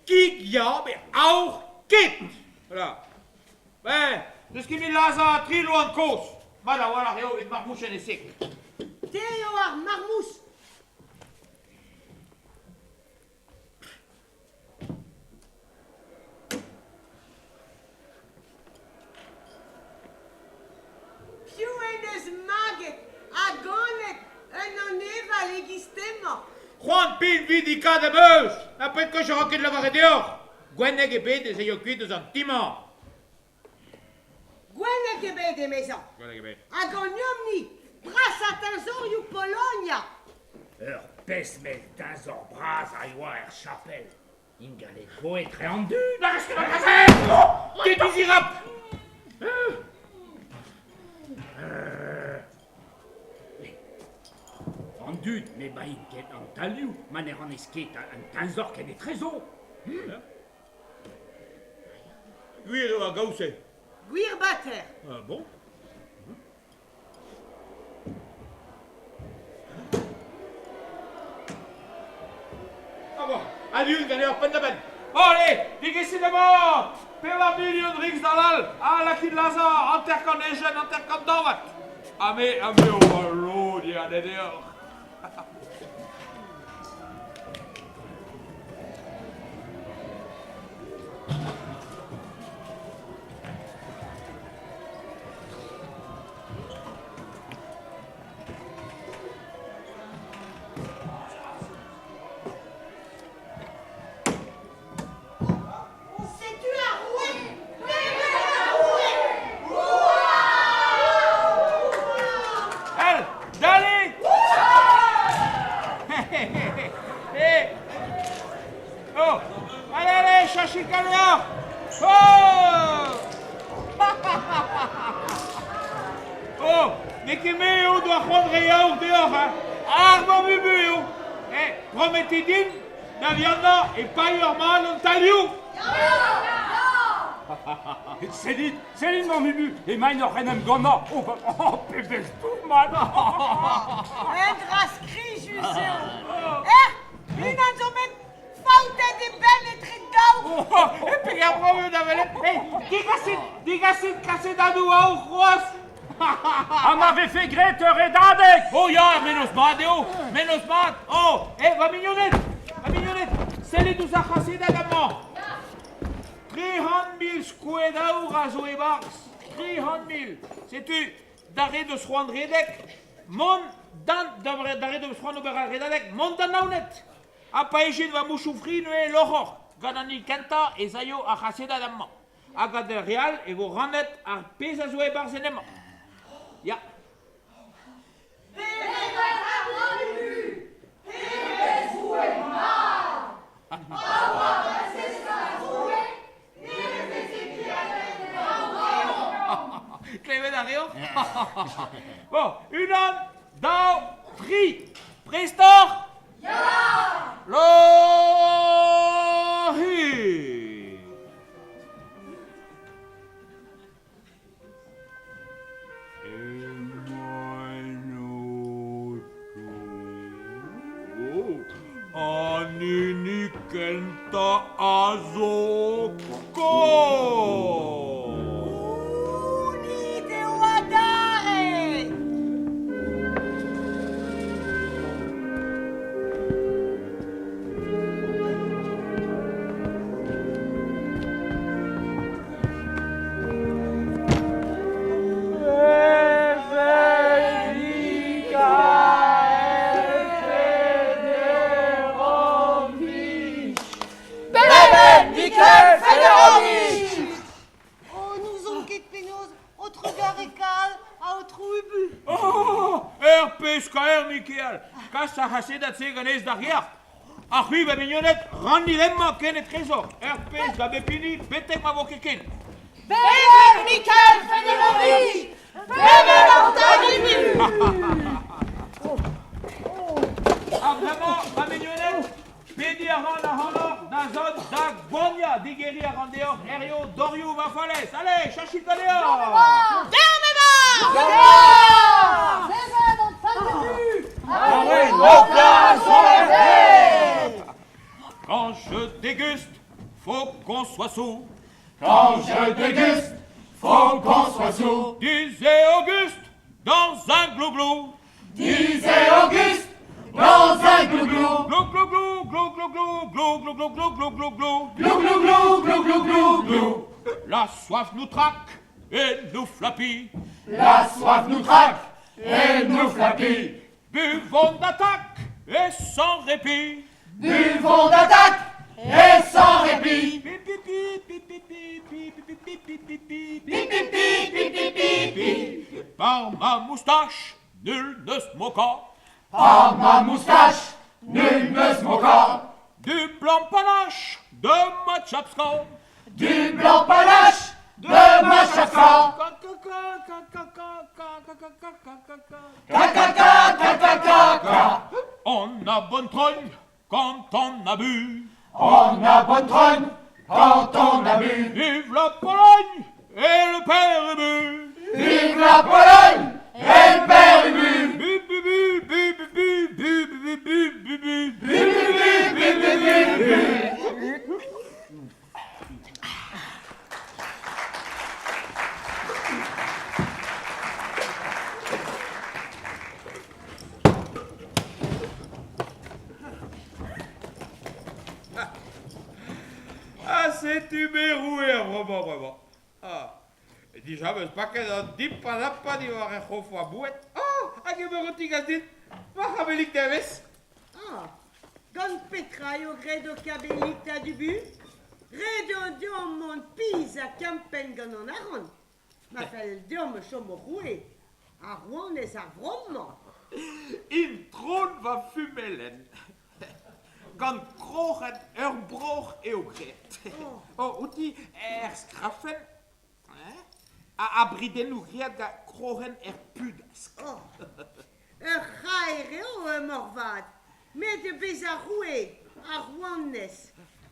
Kig ya, met aour ket! Voilà. Ben, n'eus ket mui lazhañ tri loen kozh. Mat a-walc'h eo evit marmouchenn e sek. Te eo ar marmous! Piv en deus maget ha ganet un aneval e-giz hemañ ? C'hoant pinvidikaat am eus ha pet gwech a ranket lavaret deoc'h Gwenneg ebet ez aio kuit eus an ti-mañ. Gwenneg ebet, emezañ. Gwenneg ebet. Ha ganeomp-ni, brasañ teñzorioù Polonia. Ur pezh mell teñzor bras a yoa er chapel. Ingalet vo etre an dud. Na rez ket an dra-se Ket dizirap An dud ne baeint ket an talioù ma ne ranez ket un teñzor ken etrezo. Gwir eo ar gaoz-se. Gwir bater. Ah bon? Ah bon, a-du ganeoc'h penn-da-benn. Allez, digesit amañ! 4 milion riksdalal ha lakit lazhañ 50 ejen, 50 dañvad. Ha me, ha me o lod ya deoc'h. Setu ar roue! Bevet ar roue! El, dale! Eh! Oh! Allez, allez, chachit ganeoc'h! Oh! Oh! N'eo ket me eo doa c'hoant reiñ aour deoc'h, hein! Ar mamm Ubu eo! Eh, prometit din da vihanañ e paeoc'h mat an tailhoù! Sellit, sellit, mamm Ubu, emaint oc'h en em gannañ. Oh, oh, pebezh tourmant! Un dra skrijus eo. Eh, unan zo bet faoutet e benn etre daou. Oh, e peger brav eo da welet. Hey, digasit, digasit kasedadoù aour c'hoazh! Ha ma vefe graet ur redadeg! Oh ya, mennozh mat eo, mennozh mat. Oh, eh, va mignoned, va mignoned, sellit ouzh ar c'hasedad amañ. 300 000 skoed aour a zo e-barzh. 300 000. Setu, d'ar re deus c'hoant redek, mont d'an, d'ar re deus c'hoant ober ar redadeg, mont d'an Naoned. Ha pa ejin va mouchou-fri neuze loc'hoc'h, gant an hini kentañ ez aio ar c'hasedad amañ. Ha gant ar re all e vo rannet ar pezh a zo e-barzh en hemañ. Ya. Bevet ar Ubu! Pebezh roue mat! Pa oa Wenceslas roue, ne veze ket a benn Klevet a reoc'h? Bon, unan, daou, tri. Prest oc'h? Ya! Loc'hi! An hini kentañ a zo kozh. Gounit eo adarre! Bevet Mikael Federovic! Oh, n'ouzon ket penaos ho trugarekaat, aotrou Ubu. Oh, ur pezh kaer, Mikael. Kas ar c'hasedad-se ganez d'ar gêr. Ha c'hwi, va mignoned, rannit hemañ ken etrezoc'h. Ur pezh da bep hini betek ma vo ket ken. Bevet Mikael Federovic! Bevet an tad Ubu! Ha bremañ, va mignoned, pediñ a ran ac'hanoc'h da zont da goaniañ. Digeriñ a ran deoc'h hiziv dorioù va falez. Allez, chachit ganeoc'h! Bevet an tad Ubu! Quand je déguste, faut qu'on soit soûl. Quand je déguste, faut qu'on soit soûl. Disait Auguste dans un glouglou. Disait Auguste dans un glouglou. Glou glou glou glou glou glou glou glou glou glou glou glou glou. Glou glou glou glou glou glou glou. La soif nous traque et nous flapit. La soif nous traque et nous flapit. Buvons d'attaque et sans répit. Buvons d'attaque et sans répit. Pi pi pi pi pi pi pi pi pi pi pi pi Pi pi pi pi pi pi pi. Par ma moustache, nul ne se moqua. Par ma moustache, nul ne se moqua. Du blanc panache de ma chapska. Du blanc panache de ma chapka. K K K K K K K K K K K K. K K K K K K K. On a bonne trogne quand on a bu. On a bonne trogne Quand on a bu. Vive la Pologne et le père Ubu. Vive la Pologne et le père Ubu. Bu bu bu bu bu bu bu bu bu bu bu. Bu bu bu bu bu bu. Ha setu me roue ar vro-mañ bremañ. Ah, dija 'm eus paket an dip-ha-dap diwar er c'hof a boued. Ah, hag emañ o tigas dit ma c'habellig devezh. Ah, gant petra eo graet ho kabellig tad Ubu? Ret eo deomp mont pizh ha kempenn gant an arc'hant. Ma fell deomp chom roue ha rouanez ar vro-mañ. Intron va fumelenn. Gant kroc'hen ur broc'h eo graet. Oh, outi er skrafenn ha ha bridennoù graet gant kroc'hen er pudask. Oh, ur c'haer eo, moarvat. Met bezañ roue ha rouanez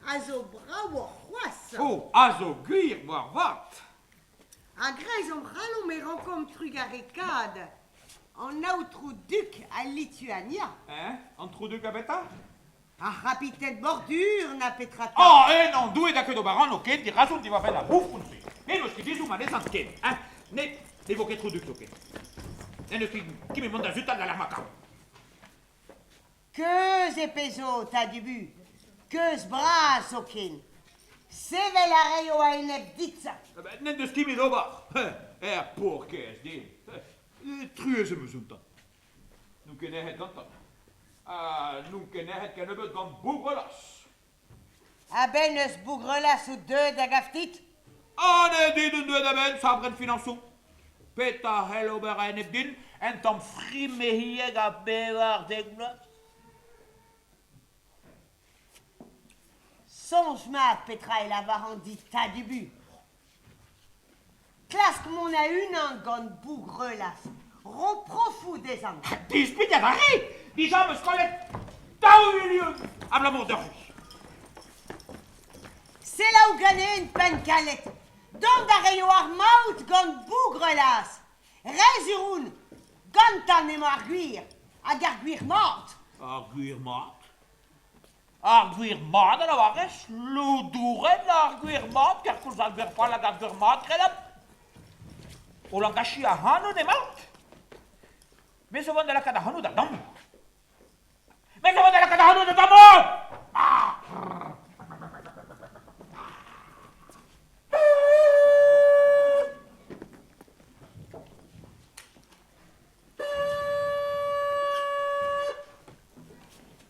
a zo bravoc'h c'hoazh. Oh, a zo gwir moarvat. A-greiz hon c'halon e rankomp trugarekaat an aotrou duk a Lituania. Hein? An trou duk a beta? Ar c'hapiten Bordure na petra 'ta. Ah, eh non, Doue da ket ober anv ken, dirazon diwar-benn ar boufoun-se. Ne n'eus ket ezhomm anezhañ ken, hein? Ne, ne vo ket trou duk zoken. Ne n'eus ket kement mont da zutal da l'armaka. Keuz e pezo, tad Ubu, keuz bras zoken. Sevel a raio a-enep dit. N'en deus ket met ober, er paourkaezh den. Truez em eus outañ. N'on ket nec'het gantañ. Ha n'on ket nec'het kennebeut gant Bougrelas. A-benn eus Bougrelas out deuet da gav dit? Ha ne dit on deuet a-benn, sabrenn finañsoù. Petra a c'hell ober a-enep din un tamm fri-mezhiek a bevar dek vloaz? Soñj mat petra e lavaran dit tad Ubu. Klask mont a-unan gant Bougrelas. Ro profoù dezhañ. Dispign adarre! Dija 'm eus kollet 2 milion abalamour deoc'h. Selaou ganen, penn kalet. Dont a raio ar maout gant Bougrelas. Re sur oun. Gantañ emañ ar gwir. Hag ar gwir mat. Ar gwir mat? Ar gwir mat a lavarez? Loudourenn ar gwir mat, kerkoulz ar gwir fall hag ar gwir mat, kredabl. O langachiñ ac'hanout emaout? Me zo vont da lakaat ac'hanout da damm. Me zo vont da lakaat ac'hanout da damm! Ah!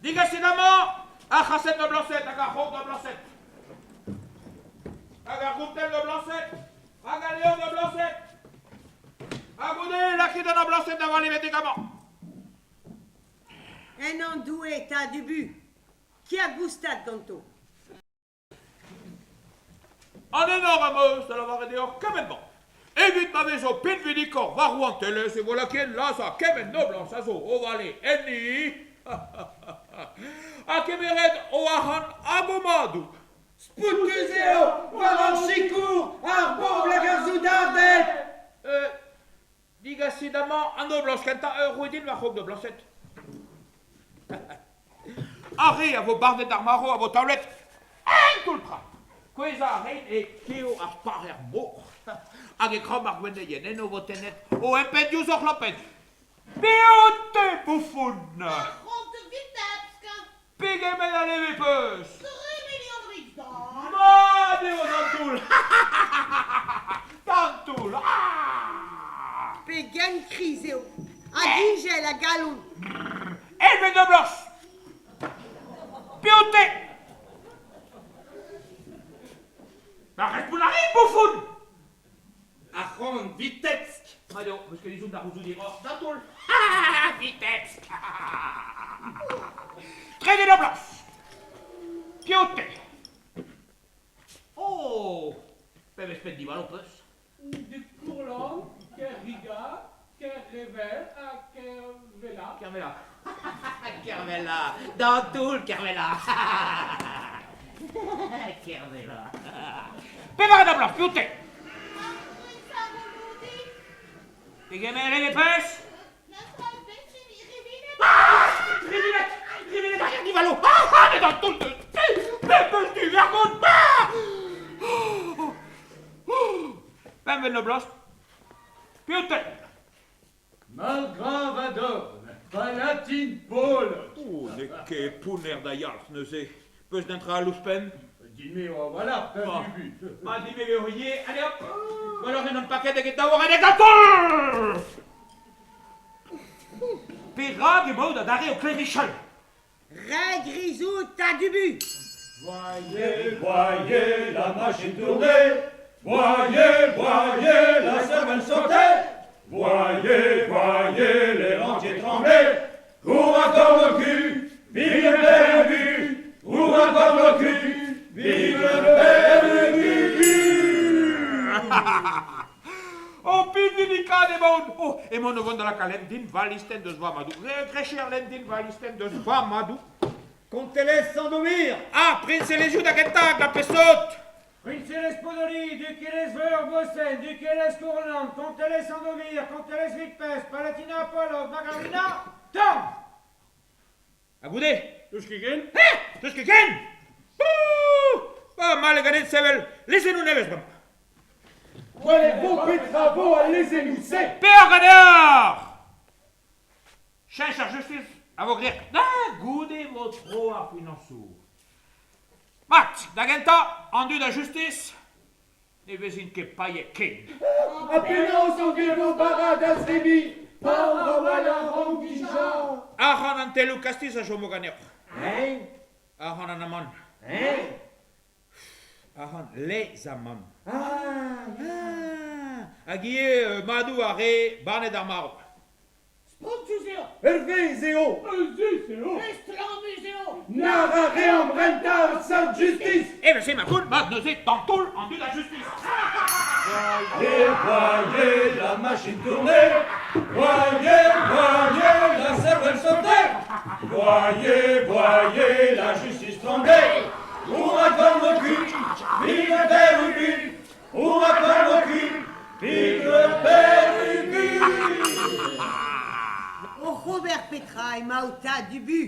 Digasit amañ ar c'hased da blañset hag ar c'hog da blañset. Hag ar gontell da blañset hag al levr da blañset. Ha goude lakit an ablañset da vale betek amañ. En an' Doue, tad Ubu, kia goustad ganto. An enor am eus da lavaret deoc'h kement-mañ. Evit ma vezo pinvidikoc'h va rouantelezh e vo lakaet lazhañ kement noblañs a zo o vale enni ha kemeret o arc'hant hag o madoù. Spontus eo war ar sikour ar bobl hag ar soudarded! Digasit amañ an noblañs kentañ ur roit din va c'hrog noblañsed. Ar re a vo barnet d'ar marv a vo taolet en toull-tra. Kouezhañ a raint e keo ar parer-mor. Hag e kramm ar gwenneien eno vo tennet o empenn diouzh o c'hlopenn. Beote, boufoun! Ar c'hont de Vitebsk! Pegement a leve peus? Tri million riksdal! Mat eo d'an toull! D'an toull! Ah! Pegen kriz eo! Ha digel a galon! Elve de blos! Peote! Ma respont a rit, boufoun! Ar c'hont Vitebsk! Mat eo, 'meus ket ezhomm da c'houzout hiroc'h. D'an toull! Vitebsk! Trede noblañs! Piv out-te? Oh! Pebezh penn divalo 'peus? De Courland, Kerriga, Kerrevel ha Kervella. Kervella. Kervella! D'an toull, Kervella! Kervella. Pevar da bloaz, piv te? Degemeret e peus? Rivinet! Rivinet hag divalo! Ah, ah, met an taol deus Pep eus du vergont! Ah! Pemp en bloaz. Piv te? Malgrav Adorn, Palatin Polot. Oh, n'eo ket pounner da yalc'h neuze. Peus d'un tra all ouzhpenn? Din-me oa a-walc'h da Ubu. Ma din-me eo ivez. Allez hop! Gwelloc'h en paket eget daouarn gantañ! Perak emaout adarre o klemichal? Re griz out, tad Ubu! Voyez, voyez la machine tourner, voyez, voyez la cervelle sauter, voyez, voyez les rentiers trembler, Hurrah comme le cul, vive le père Ubu, hurrah comme le cul, vive le père Ubu! O pinvidikaat emaon! Oh, emaon o vont da lakaat lenn din va listenn deus va madoù. Grecher lenn din va listenn deus va madoù. Kontelezh Sandomir! Ah, priñselezhioù da gentañ, gant pesot! Priñselezh Podoli, dukelezh Veur Bosenn, dukelezh Kourland, kontelezh Sandomir, kontelezh Vitpes, Palatina Polog, Margarina, Torn! Ha goude? N'eus ket ken? Eh, n'eus ket ken! Ouh! Ah, mall eo ganin sevel lezennoù nevez bremañ. Gwelet vo petra vo al lezennoù-se! Peoc'h ganeoc'h! Cheñch ar justis a vo graet da goude vo tro ar finañsoù. Mat, da gentañ, an dud a justis ne vezint ket paeet ken. Ha penaos an gevo bara da zebriñ paour a-walc'h an dija? Arc'hant an telloù kastiz a chomo ganeoc'h. Hein? Arc'hant an amann. Hein? Arc'hant les amann. Ah, Ah, hag ivez madoù ar re barnet ar marv. Spontus eo! Ur vezh eo! Euzhus eo! Estlammus eo! Nac'h a reomp rentañ ur seurt justis! Evel-se ma voul mat neuze d'an taol an dud a justis. Voyez, voyez la machine tourner, voyez, voyez la cervelle sauter, voyez, voyez la justice trembler, Hurrah comme le cul, vive le père Ubu, hurrah comme le cul, vive le père Ubu! Oc'h ober petra emaout 'ta, Dubu?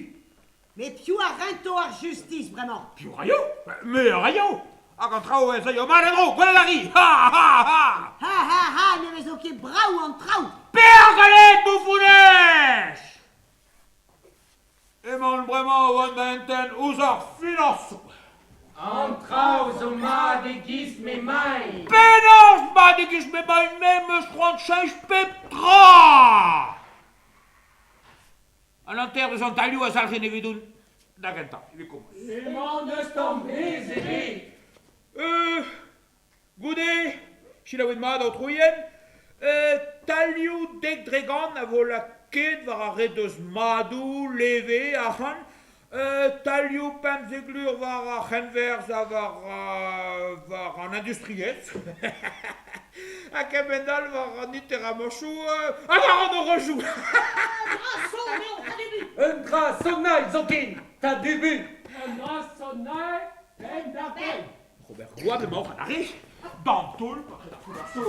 Met piv a rento ar justis bremañ? Piv 'raio? Me a raio! Hag an traoù ez aio mat en-dro, gwelet a ri! Ha, ha, ha! Ha, ha, ha, ne vezo ket brav an traoù! Peoc'h ganet, boufounez! Emaon bremañ o vont da entent ouzh ar finañsoù. An traoù zo mat e-giz m'emaint. Penaos mat e-giz m'emaint me 'm eus c'hoant cheñch pep tra! An hanter eus an tailhoù a zalc'hin evidoun da gentañ, evit komz. Emañ n'eus tamm mezh ebet. Goude, selaouit mat aotrouien, tailhoù 10% a vo lakaet war ar re deus madoù, leve, arc'hant, tailhoù 15 lur war ar c'henwerzh ha war an industriezh, ha kement-all war an interamanchoù ha war an orojoù. Un dra sonnail zoken, tad Ubu. Un dra sonnail penn-da-benn. Robert Roy emaoc'h adarre d'an taol paotred ar foulasoù.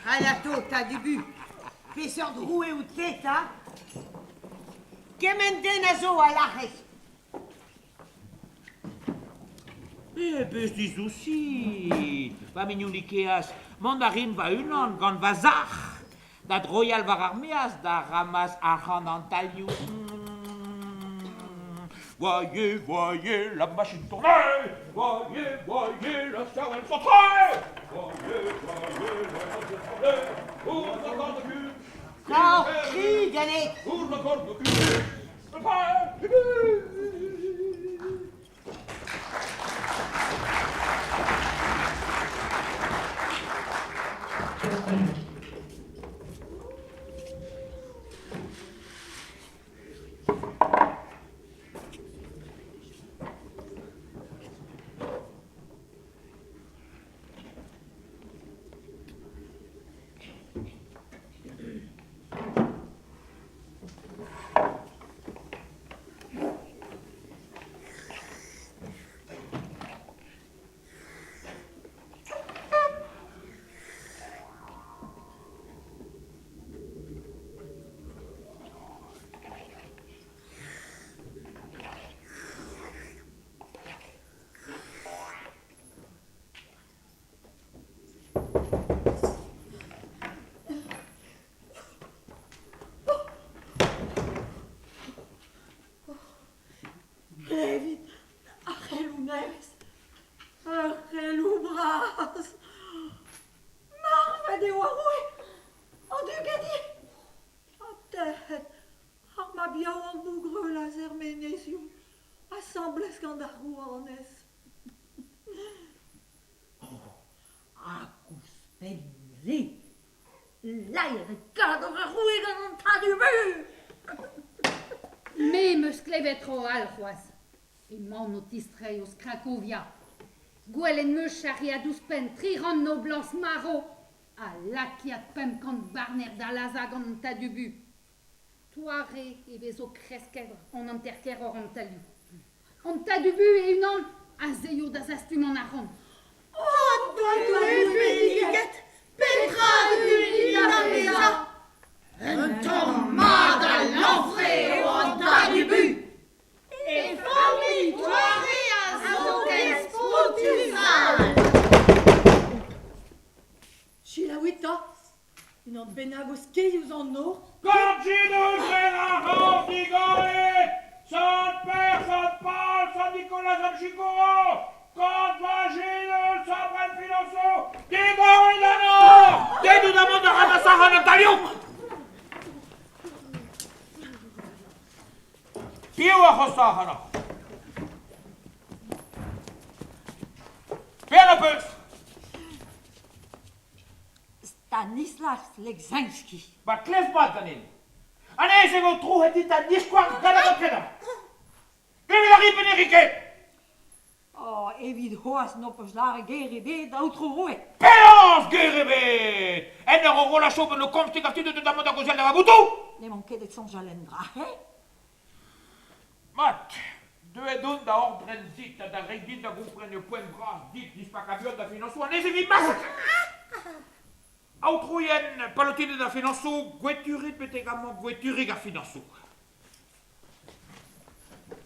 Alato, tad Ubu, peseurt roue out-te 'ta? Kement den a zo a lârez. Pebezh disousi! Va mignon Ikeas, mont a rin va-unan gant va sac'h da droial war ar maez da ramas arc'hant an tailhoù. Voyez, voyez la machine tourner, voyez, voyez la cervelle centrée, voyez, voyez la machine tourner, ouvre la corde de cul, Kaoc'h kri ganit! ouvre la corde de cul, le père, Klevit ar c'heloù nevez, ur c'heloù bras. Marvet eo ar roue, an dug ivez. Ha tec'het ar mab yaouank Bougrelaz er menezioù, asambles gant ar rouanez. Hag ouzhpenn-se, laeret kador ar roue gant an tad Ubu! Me 'm eus klevet tro all c'hoazh. Emaon o tistreiñ eus Krakovia. Gwelet 'm eus charreat ouzhpenn 300 noblañs marv ha lakaat 500 barner da lazhañ gant an tad Ubu. Doare e vezo kresket an hanter-kêr oc'h an tailhoù. An tad Ubu e-unan a zeio da zastum an arc'hant. Oh, Doue benniget! Petra a da vezañ? Un tamm mat a lañfre eo an tad Ubu! E familh doare a zo ken spontus all! Selaouit 'ta, unan bennak o skeiñ ouzh an nor. Kornjidoù ar digoret! Sant Pêr, Sant Paol, Sant Nikolaz am sikouro! Kant vajinul, sabrenn finañsoù! Digorit an nor! Dedoù da mont da ramasañ an talioù! Piv a c'hosta ac'hanoc'h? Petra ho peus? Stanislas Legzinski. Ba klev mat ganin. Anez e vo trouc'het dit an diskouarn gant an tredan. Klevet a rit, Beneriket? Oh, evit c'hoazh n'ho peus lâret ger ebet, aotrou roue. Penaos ger ebet? En ur rollañ chom en ho komz te gant tud da mont da gaozeal da va boutoù? N'emaon ket e soñjal en dra-se. Mat, deuet on da ordren dit ha da reiñ dit da gompren eo poent bras dit dispakañ buan da finañsoù anezhe evit ma'z Aotrouien palotined ar finañsoù, gweturit betek amañ gweturig ar finañsoù.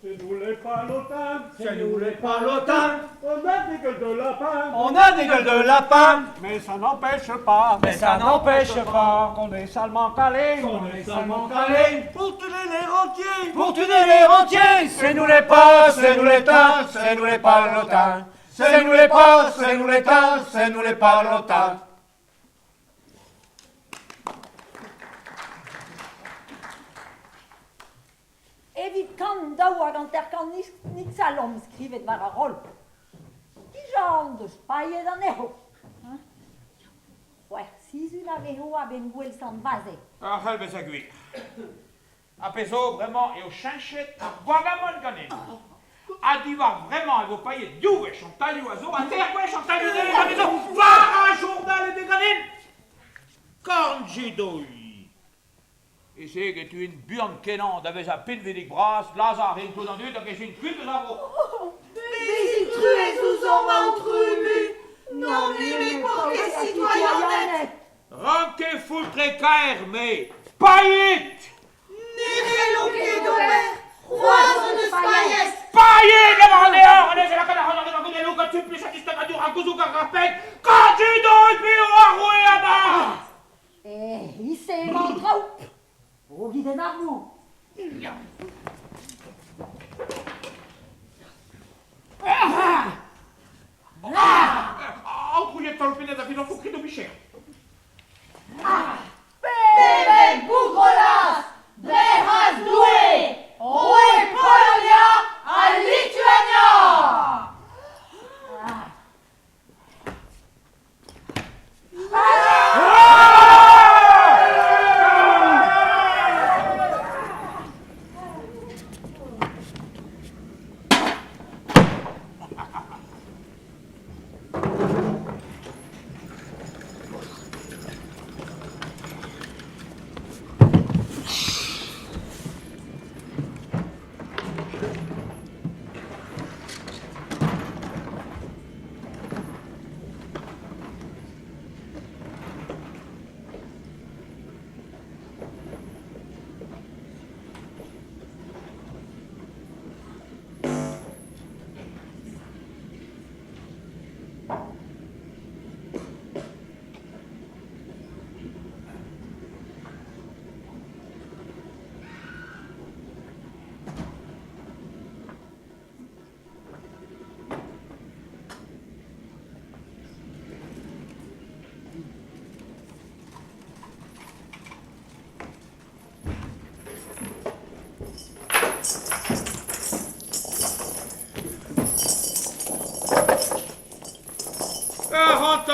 C'est nous les palotins, c'est nous les palotins. On a des gueules de lapin, on a des gueules de lapin. Mais ça n'empêche pas, mais ça n'empêche pas qu'on est salement calé, qu'on est salement calé. Pour tuer les rentiers, pour tuer les rentiers. C'est nous les pas, c'est nous les tas, c'est nous les palotins. C'est nous les pas, c'est nous les tas, c'est nous les palotins. Evit 152 nitsal omp skrivet war ar roll. Dija hon deus paeet anezho. C'hwec'h sizhun a vezo a-benn gouel Sant-Vaze. A c'hell bezañ gwir. Ha pezh zo bremañ eo cheñchet ar gouarnamant ganin. Ha diwar vremañ e vo paeet div wech an tailhoù a zo ha teir gwech an tailhoù nevez a vezo war ar journal ebet ganin. Korn-Jedoi. E-se e teuint buan-kenañ da vezañ pinvidik-bras, lazhañ a rint tout an dud hag ez int kuit eus ar vro. Bezit truez ouzhomp, aotrou Ubu, n'omp nemet paourkaezh sitoaianed. Ran ket foutre-kaer, me. Paeet! Ne c'hellomp ket ober, c'hoazh hon eus paeet. Paeet emañ an deoc'h, anez e lakaat ac'hanoc'h emañ goude gant suplis ha distagadur ha gouzoug ar penn. Gant judo eo ar roue amañ! E-giz-se emañ an traoù. Krogit en armoù. Aotrounied taol-pennet a finañsoù kuit o micher. Bevet Bougrelaz, Berc'has Doue, roue Polonia ha Lituania!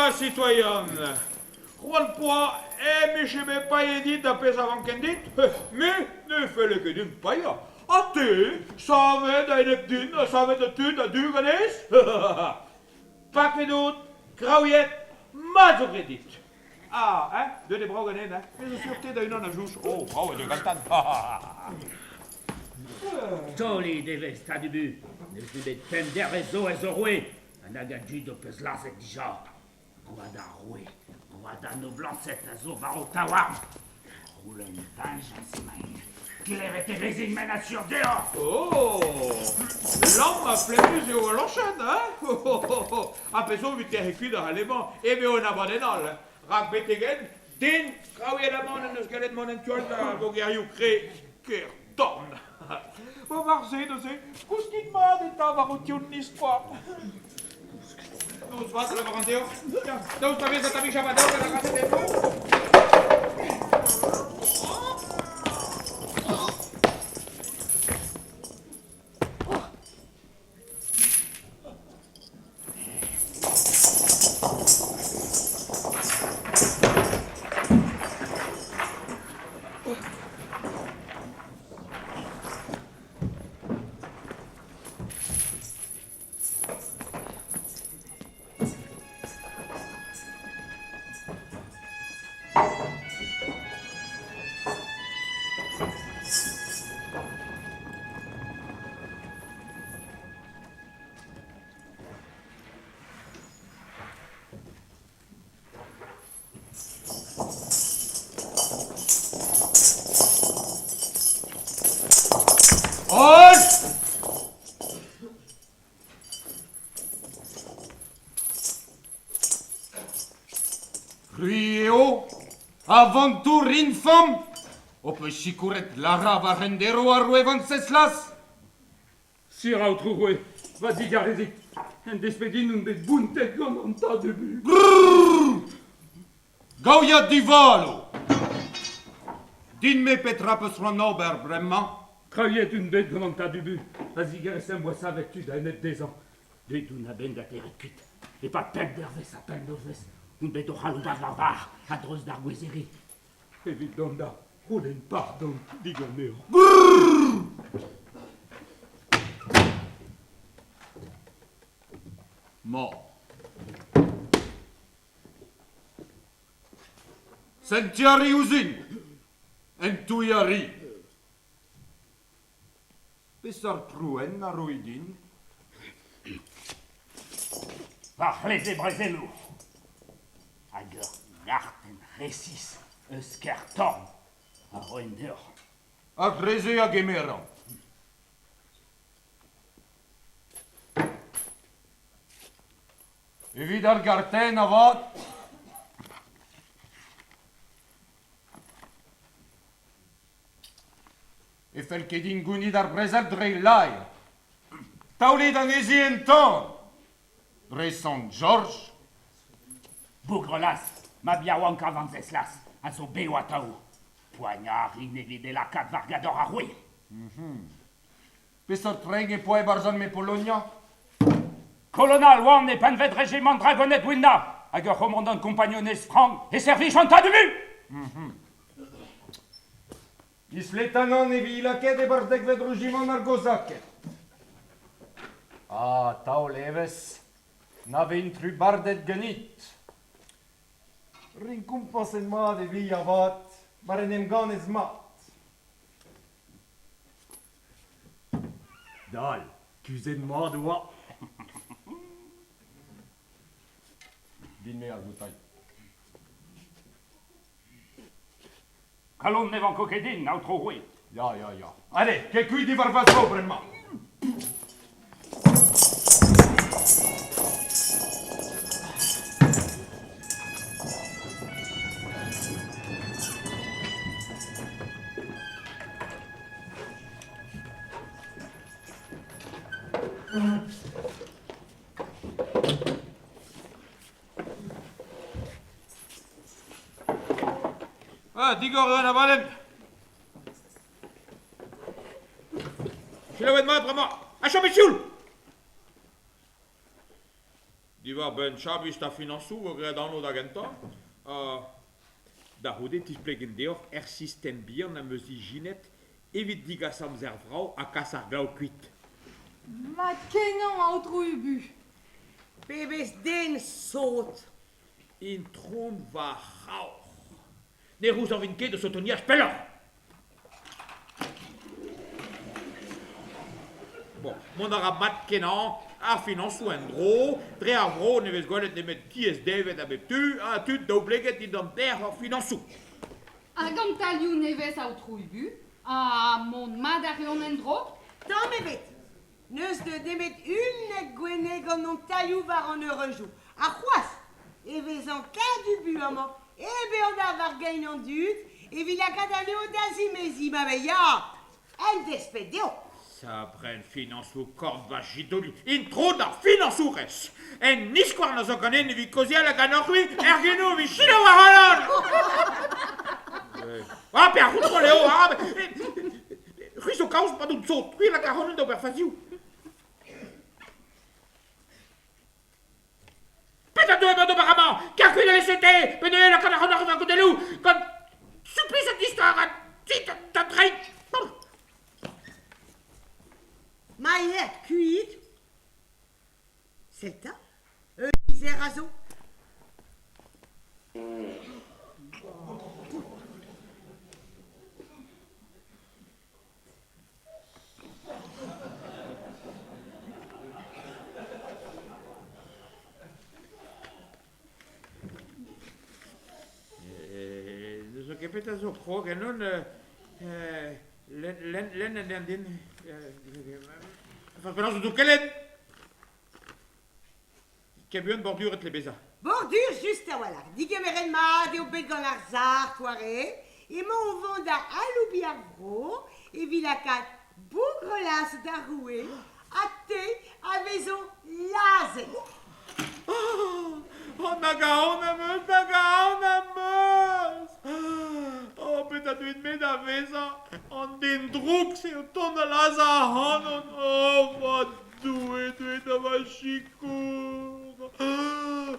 Ya, sitoaian, c'hoant 'poa em bije bet paeet dit ar pezh a vanken dit? Me ne felle ket din paeañ. Ha te, savet a-enep din ha savet da tud a-du ganez? Paket out, kraouiet, mat zo graet dit. Ah, hein, deuet eo brav ganen, hein? Me zo sur te da-unan a jouch. Oh, brav eo deuet gantan. Taolit evezh, tad-ubu, n'eus nemet pemp dervezh zo ez roue, ha nag a dud ho peus lazhet dija. Gwad ar roue, gwad an noblañsed a zo war ho taouarn. C'houlenn veñjañs emaint. Klevet e vezin m'en asur deoc'h. Oh Lamm ha flemmus eo al lañchenn, hein? Ha pezh zo evit tec'hiñ kuit ac'halemañ e vez un abadenn all. Rak betek-henn, den kraouiet amañ n'en deus gallet mont en tu all da vogerioù kre kêr Dorn. Bon, war se neuze, kouskit mat eta war ho tion-ispoar. Noz vat a lavaran deoc'h. Daoust ma vez atav jabadao gant ar razhed en-dro. Halt! C'hwi eo, avantour infam, ho peus sikouret Lara war endero ar roue Venceslas? Sir aotrou roue, va digarezit, en desped din on bet bountet gant an tad Ubu. Brrr! Gaouiad divalo! Din-me petra 'peus c'hoant ober bremañ? Trailhet on bet gant an tad Ubu, a zigarez em boa savet tud a-enep dezhañ. Deuet on a-benn da dec'het kuit. E-pad pemp dervezh ha pemp nozvezh on bet o c'haloupat war varc'h a-dreuz d'ar gouezeri. Evit dont da c'houlenn pardon diganeoc'h. Ma. Sentiñ a ri ouzhin, en touiñ a ri. Peseurt prouenn a roi din? Va c'hleze brezelour hag ur gartenn resis eus Kêr-Torn a roin deoc'h. Ar c'hleze a gemeran. Evit ar gartenn avat E fell ket din gounit ar brezel dre laer. Taolit anezhi en tan! Dre Sant Jorj. Bougrelaz, mab yaouankañ Venceslas, a zo bev atav. Poagnañ a rin evit e lakaat war gador ar roue. Peseurt renk e poa e-barzh arme Polonia? Kolonal oan e pempvet rejimant Dragoned Wilna hag ur c'homandant kompagnunezh frank e servij an Tad-Ubu. Isletanant e vi lakaet e-barzh dekvet rejimant ar Gozaked. Ah, taol evezh, na vin trubardet ganit. Rekompañset mat e vi avat, mar en em ganez mat. Dal, kuzhet mat oa. Din-me ar voutailh. Kalon ne vanko ket din, aotrou roue. Ya, ya, ya. Allez, ket kuit diwar va zro bremañ. Ah, digor eo an avalenn. Selaouet mat bremañ. Ha chomit sioul! Diwar Diwar-benn chabistr ar finañsoù 'vo graet anv da gentañ. Ha da c'houde 'tisplegin deoc'h ur sistem bihan am eus ijinet evit digas amzer vrav ha kas ar glav kuit. Mat-kenañ, aotrou Ubu. Pebezh den sot! Intron va c'haoc'h. Ne c'houzañvin ket o sotoniaj pelloc'h. Bon, mont a ra mat-kenañ ar finañsoù en-dro. Dre ar vro ne vez gwelet nemet tiez devet a bep tu ha tud daoubleget dindan bec'h hor finañsoù. Hag an talioù nevez, aotrou Ubu, ha mont mat a reont en-dro? Tamm ebet. N'eus deuet nemet 11 gwenneg gant hon tailhoù war an eureujoù. Ha c'hoazh e vezañ kad-ubu amañ, hep bezañ war gein an dud evit lakaat anezho da zimeziñ ma vez ya, en desped dezho. Sabrenn finañsoù korn va jidoli, intro d'ar finañsourez. En niskouarn a zo ganen evit kaozeal hag ganeoc'h-c'hwi er genoù evit selaou ac'hanon. Ah, pe ar c'hontrol eo, ah, C'hwi zo kaoz pa dout sot, c'hwi lak ac'hanon d'ober fazioù. Petra deuet emañ d'ober amañ? Kalkul alese-te, pe neuze lakaat ac'hanoc'h war godelloù gant suplis ha distar ha dit da dreid. Ma aet kuit, sell 'ta, ul lizher a zo. N'eus ket petra zo krog ennon lenn lenn an din. Penaos zo kelenn? Ket buan borduret tle bezañ. Bordur just a-walc'h. Digemeret mat eo bet gant ar sac'h war-e. Emañ o vont da aloubiñ ar vro evit lakaat Bougrelaz da roue ha te a vezo lazhet. Oh, nag a aon am eus, nag a aon am eus! Oh, petra deuit-me da vezañ an den drouk-se o tont da lazhañ ac'hanon? Oh, va Doue, Doue da va sikour!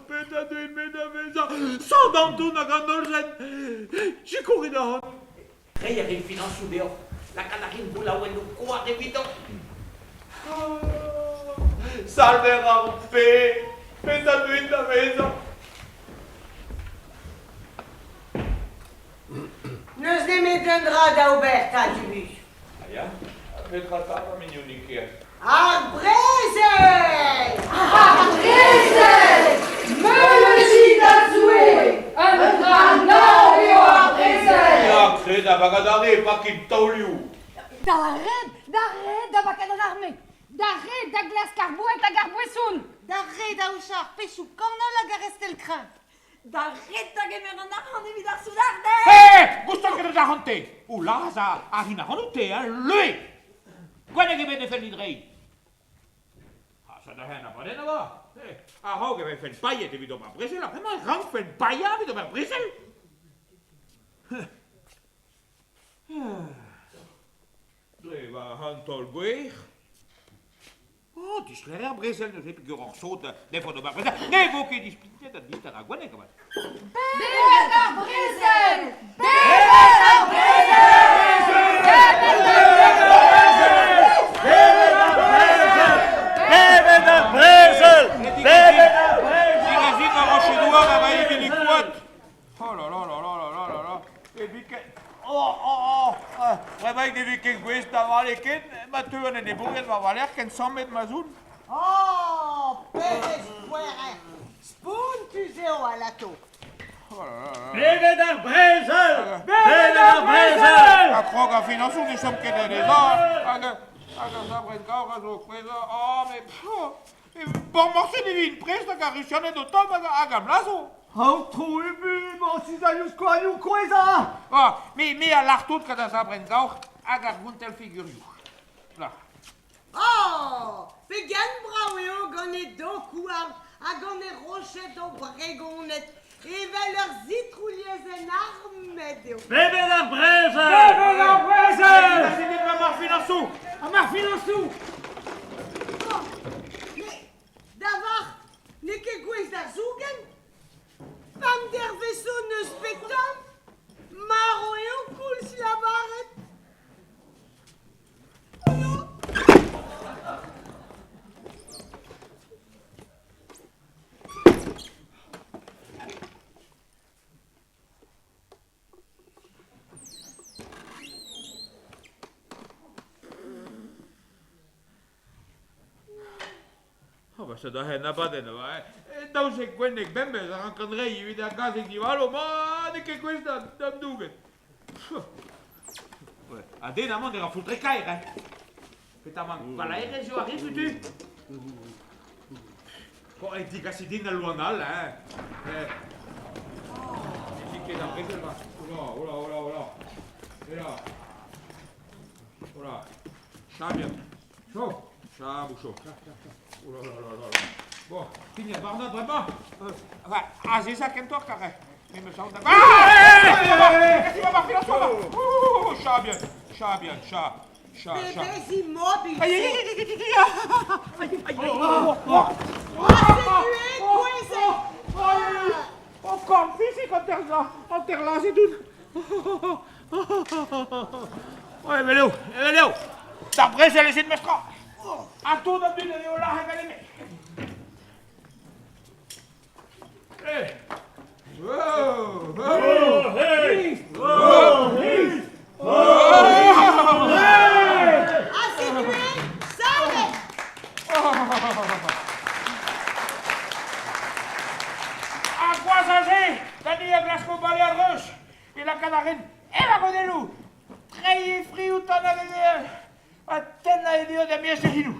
Petra deuit-me da vezañ Sant Anton hag an holl-zen? Sikourit ac'hanon! Reiñ a rin finañsoù deoc'h, lakaat a rin goulaouennoù koad evidoc'h. Salver ar bed, petra deuit da vezañ? N'eus nemet un dra da ober, tad Ubu. Ah ya? Petra 'ta, va mignonig ker? Ar brezel! Ar brezel! Meuleudi da Zoue! Un dra nav eo ar brezel! Ya, kred a vagad arre, paket taolioù! D'ar red, d'ar red da vakaat an arme! D'ar red da glask ar boued hag ar boeson! D'ar red da aochañ ar pezhioù kanol hag ar restell kreñv! D'ar red da gemer an arc'hant evit ar soudarded! Hé! Goustad ket eus arc'hant-te! O lazhañ a rin ac'hanout-te, hein, leue! Gwenneg ebet ne fell dit reiñ. Ha ça da hen abadenn avat. A-raok e vefen paeet evit ober brezel, ha bremañ e rankfen paeañ evit ober brezel? Dre va an taol gwer. Oh, disklêriañ ar brezel neuze peogwir oc'h sot ne vo d'ober brezel. Ne vo ket dispignet an dister a Gweneg avat. Bevet ar brezel! Bevet ar brezel! Bevet ar brezel! Bevet ar brezel! Bevet ar brezel! Direzik ar rochedoù-douar a va evit e koad. Oh là là là là là là là là. E biken... Oh, oh, oh! Bremaik ne vi ket gouest da vale ken, ma teu an enebourien war va lerc'h ken sammet ma 'z oun. Oh, pebezh skouer! Spontus eo alato. Oh là là là. Bevet ar brezel! Bevet ar brezel! Ha krog ar finañsoù ne chom ket en e zav. Hag hag ar sabrenn gaor a zo o kouezhañ. Oh, mais... Bon, morse ne vin prest hag ar Rusianed o tomm hag am lazho. Aotrou Ubu, emañ Suzanne skoanioù kouezhañ! Ah, me, me a lâr tout gant ar sabrenn gaoc'h hag ar gontell figurioù. Là. Oh, pegen brav eo gant e dokoù-houarn ha gant e roched hobregonet, evel ur sitrouilhezenn armet eo. Bevet ar brezel! Bevet ar brezel! Evit ma finañsoù! Ha ma finañsoù! Oh, mais da varc'h, n'eo ket gouez Gwashañ da hen abadenn avat, eh? 12 gwenneg bemdez a rankan reiñ evit ar gazeg divalo ma n'eo ket gouest d'am dougen. Ha den amañ ne ra foultre-kaer, eh? Petamant palaerezh eo ar re setu? Bon, e digasit din al loen all, hein? Eh. Ne ket ar brezel, va. Oula, oula, oula, oula. Oula. Oula. Chabien. Chaud. Chabou chaud. Oula, oula, oula, oula. Bon, pignat warnañ bremañ. Enfin, azezañ kentoc'h, kar me 'meus aon da... Ah! Chabien, chabien, cha. Pebezh immobil! O korn fizik hanter-lazhet out. Evel eo, evel eo. D'ar brezel ez it mestra. Ha tout an dud eo lazhet ganin-me. Eh. Oh, oh, hey! Oh, hey! Oh, hey! Ha setu eñ savet! Ha gwazh a se, da ni a glasko bale a-dreuz, e lakaat a rin evañ godelloù, treiñ e fri outañ ha tennañ e deod er-maez e c'hinoù.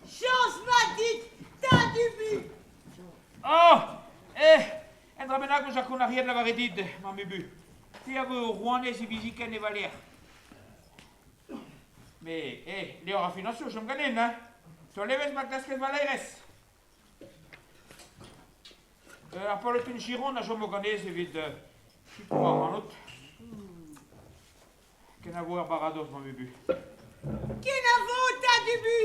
Chañs mat dit, tad Ubu! Oh! Eh! Un dra bennak eus ar konaried lavaret dit, mamm Ubu. Te a vo rouanez hiviziken e va lec'h. Me, eh, levr ar finañsoù chom ganin, hein? Taol evezh ma klaskez va laerezh. Ar polotenn Giron a chomo ganez evit sikour ac'hanout. Kenavo er baradoz, mamm Ubu. Kenavo, tad Ubu!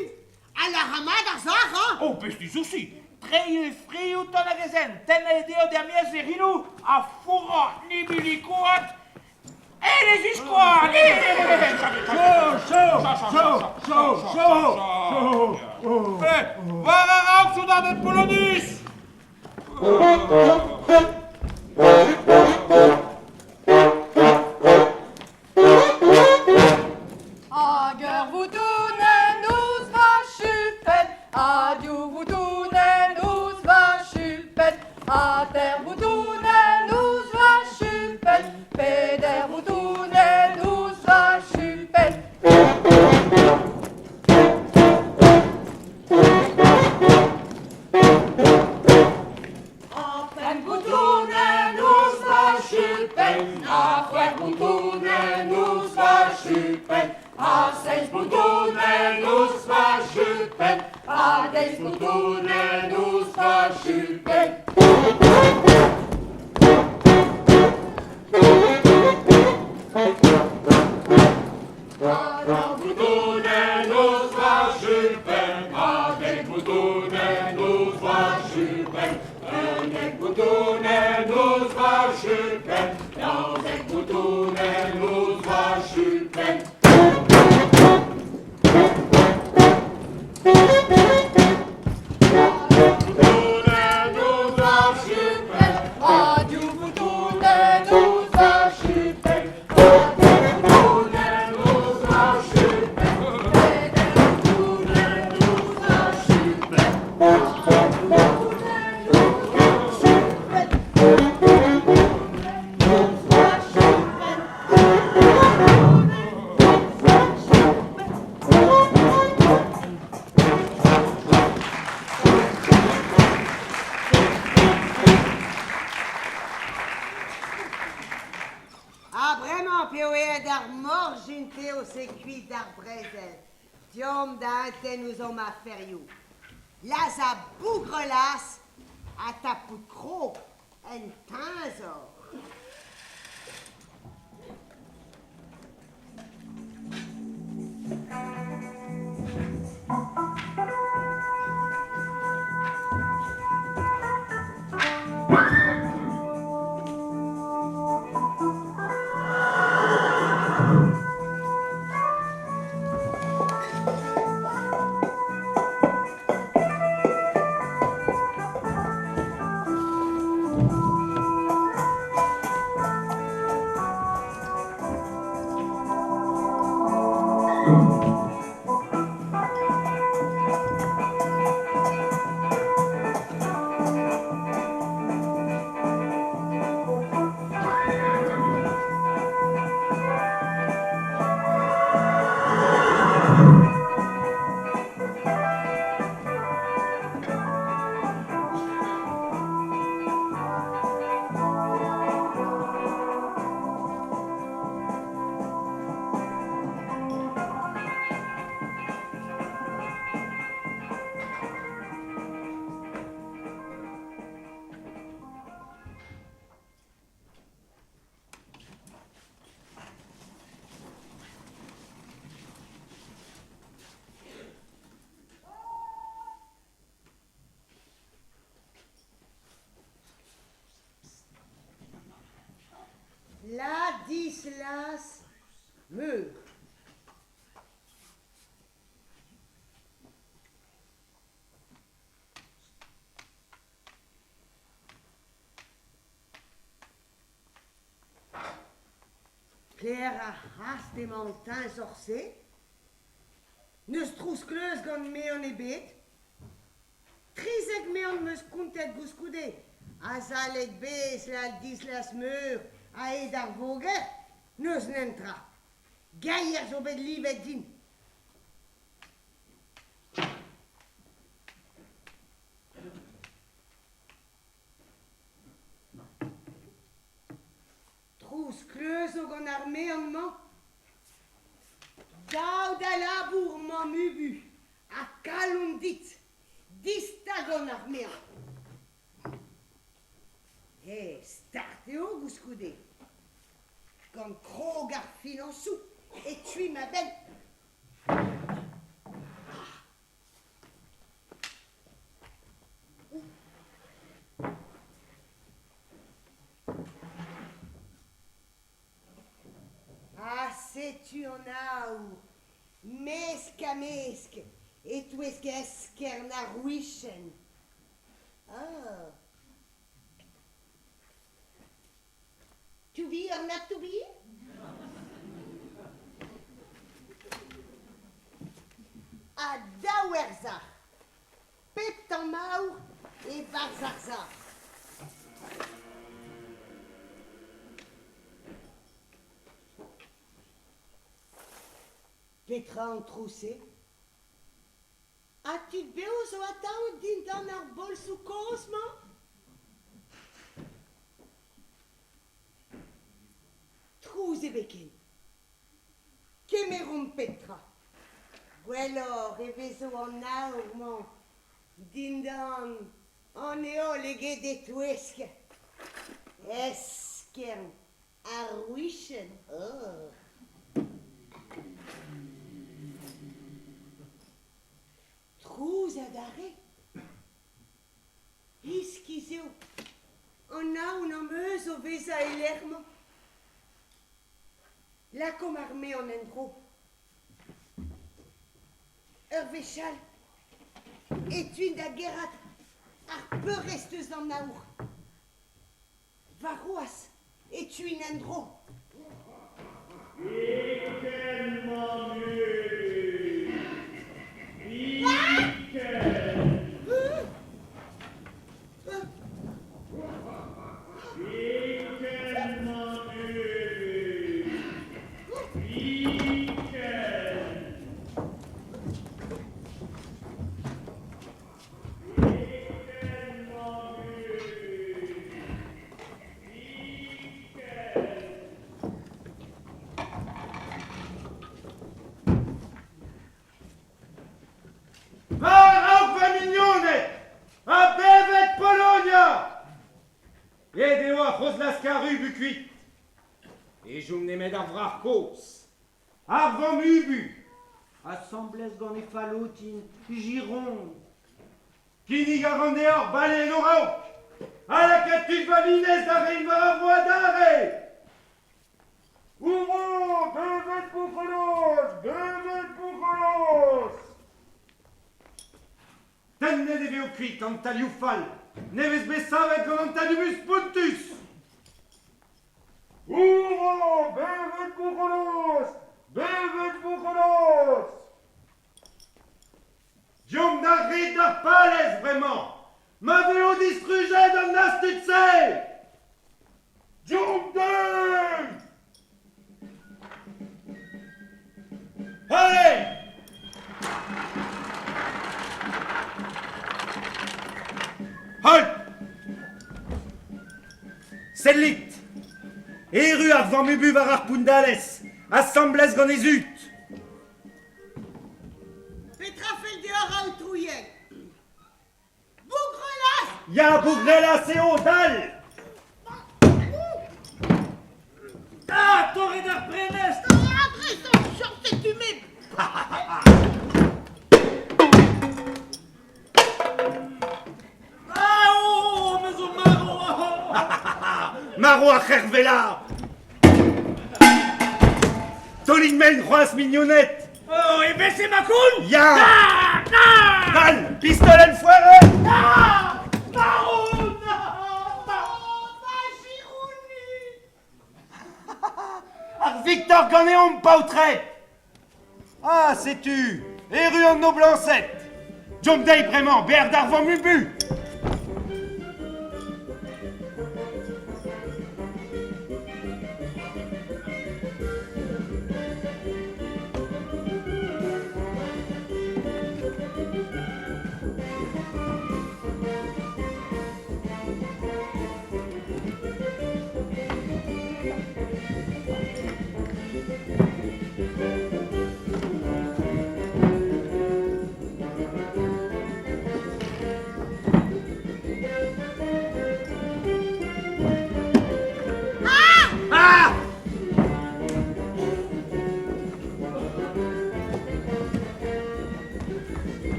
Ha lâr mat ar sac'h, hañ? Oh, pezh disoursi! Treiñ e fri outañ hag e zen, tennañ e deod er-maez e rinoù ha fourrañ nimili koad en e ziskoaz! Chaud, chaud, chaud, chaud, chaud, chaud. War a-raok soudarded Polonus! Hag ur voutounenn ouzh va chupenn, ha div voutounenn ouzh va chupenn, ha teir voutounenn ouzh va chupenn, peder voutounenn ouzh va chupenn. Ha pemp boutounenn ouzh va chupenn, ha c'hwec'h boutounenn ouzh va chupenn, ha seizh boutounenn ouzh va chupenn, hag eizh boutounenn ouzh va chupenn. Ha nav boutounenn ouzh va chupenn, ha dek boutounenn ouzh va chupenn, unnek boutounenn ouzh va chupenn, daouzek boutounenn ouzh va chupenn. Boutounenn ouzh va chupenn, ha div boutounenn ouzh va chupenn, ha teir boutounenn ouzh va chupenn, peder boutounenn ouzh va chupenn, pevar boutounenn ouzh va chupenn, ouzh va chupenn, ouzh va chupenn. Ha bremañ p'eo aet ar morjin-teo-se kuit d'ar brezel, deomp da intent ouzh hom aferioù. Lazhañ Bougrelaz ha tapout krog en teñzor. Kler ar c'hast emañ an teñzor-se. N'eus trouz kleuz gant mean ebet. 13 mean 'm eus kontet koulskoude, azalek bez Ladislas Meur a-hed ar voger, n'eus netra. Geier zo bet livet din. Trouz kleuz zo gant ar mean-mañ. Dav da labour, mamm Ubu, ha kalon dit, distag gant ar mean. He, start eo koulskoude. Gant krog ar finañsoù e tuimp a-benn. Ha setu an aour, mesk-ha-mesk, e-touesk eskern ar wichenn. Ah. To be or not to be? Ha daou er sac'h. Pep tamm aour e-barzh ar sac'h. Petra an trouz-se? Ha tud bev zo atav dindan ar bolzoù kozh-mañ? Trouz ebet ken. Kemeromp pep tra. Gwelloc'h e vezo an aour-mañ dindan an heol eget e-touesk eskern ar wichenn. Oh. Trouz adarre. Iskis eo. An aon am eus o vezañ e lec'h-mañ. Lakaomp ar mean en-dro. Ur wech all e teuin da gerc'hat ar peurrest eus an aour. Warc'hoazh e teuin en-dro. Biken, mamm Biken! Biken, mamm Biken! Biken, mamm Biken! War-raok va mignoned ha bevet Polonia! Aet eo ar c'hozh-laskar ubu kuit. Ne chom nemet ar wrac'h kozh, ar vamm ubu, asambles gant he falotin Giron. Kinnig a ran deoc'h bale en ho raok ha lakaat tud va linez da reiñ war ar vro adarre! Ouro, bevet Bouc'holoz! Bevet Bouc'holoz! Tennet e vezo kuit an talioù fall nevez bet savet gant an talioù spontus! Ouro, bevet Bouc'holoz! Bevet Bouc'holoz! Deomp d'ar red d'ar palez bremañ, ma vezo distrujet an astud-se! Deomp dezhi! Allez! Halt! Sellit! Erru ar vamm-ubu war ar pondalez, asambles gant he zud. Petra fell deoc'h, aotrouien? Bougrelaz! Ya, Bougrelaz eo, dal! Ah, torret ar prenestr! Ah, dreist-holl, setu-me! Ah, oh, me zo marv! Marv ar c'hervela! Taolit mein c'hoazh, mignoned! Oh, e vefe ma koun? Ya! Ah, ah! Dal! Pistolenn foaret! Ah! Marv! Oh, va girouni! Ar vik! paotred! Ah, setu, erru an noblañsed! Deomp dezhi bremañ, bec'h d'ar vamm Ubu!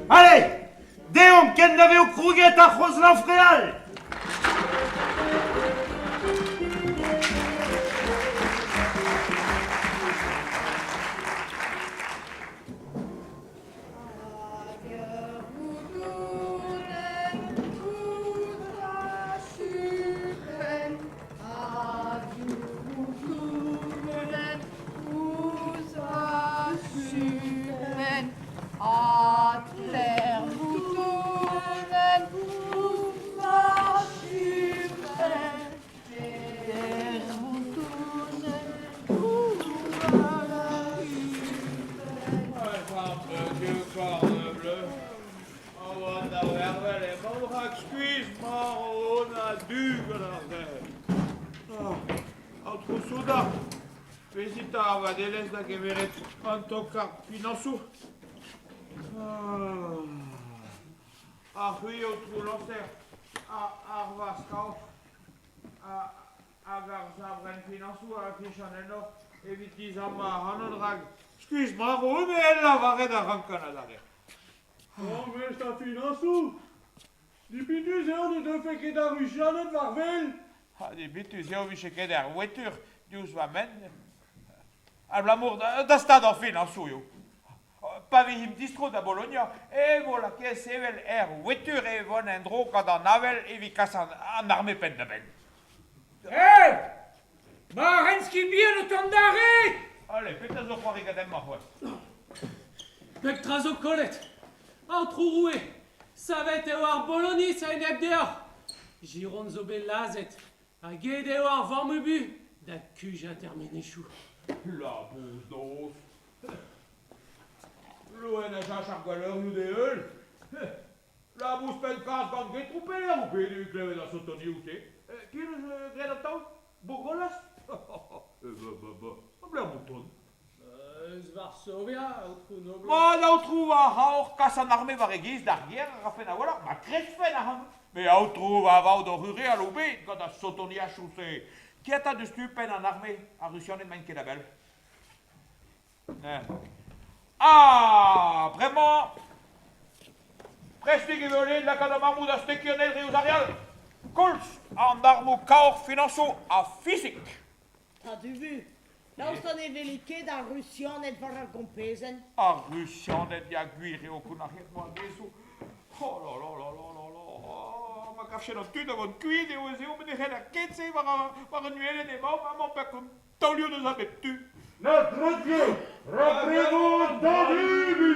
Allez, deomp ken na vezo krouget ar c'hozh lanfreal! Aotrou soudard, bezit ar vadelezh da gemeret an tokad finañsoù. Ha c'hwi, aotrou Lancer, ar vaskaour hag ar sabrenn finañsoù a fichan ennoc'h evit dizammañ ac'hanon rak skuizh-marv on el lavaret a rankan adarre. Oh, mestr ar finañsoù! Dipitus eo ne deufe ket ar Rusianed war-wel! Ha dipitus eo 'vije ket er wetur diouzh va menn. Abalamour da stad hor finañsoù eo. Pa vezimp distro da Bologna e vo lakaet sevel er wetur e vont en-dro gant an avel evit kas an arme penn-da-benn. Hey! Ma Renski bihan o tont d'ar red! Allez, petra zo c'hoari gant hemañ c'hoazh? Pep tra zo kollet. Aotrou roue, savet eo ar Bologniz a-enep deoc'h. Giron zo bet lazhet hag aet eo ar vamm-ubu da kuzhat er menezioù. Labous-noz. Loen a cheñch ar gwalleurioù d'e heul. Labous penn-kazh gant getrouper o pediñ klevet ar sotonioù-se. Piv 'neus graet an taol? Bogolas? Ba, ba, ba, mouton. Eus Varsovia, aotrou Nobl. Ma, aotrou, va c'haoc'h kas an arme war e giz d'ar gêr a rafen a-walc'h, ma kresfen ac'hanout. Me aotrou, va vaot oc'h ureal o bet gant ar sotoniachoù-se. Kiata deus tu penn an arme, ar Rusianed 'maint ket a-bell. Ah, bremañ, prestik e vo ret lakaat an armoù da stekiñ an eil re ouzh ar re all. Koulz an armoù kaoc'h finañsoù ha fizik. Tad Ubu, daoust ha ne welit ket ar Rusianed war ar gompezenn? Ar Rusianed, ya gwir eo kounac'het moa dezho. Oh là là là là là là, ma kavchen an tu da vont kuit eo ez eo met ne c'heller ket se war, war un uhelenn emaomp amañ pa taolioù deus a bep tu. Notre Dieu, rappelez-vous d'Ubu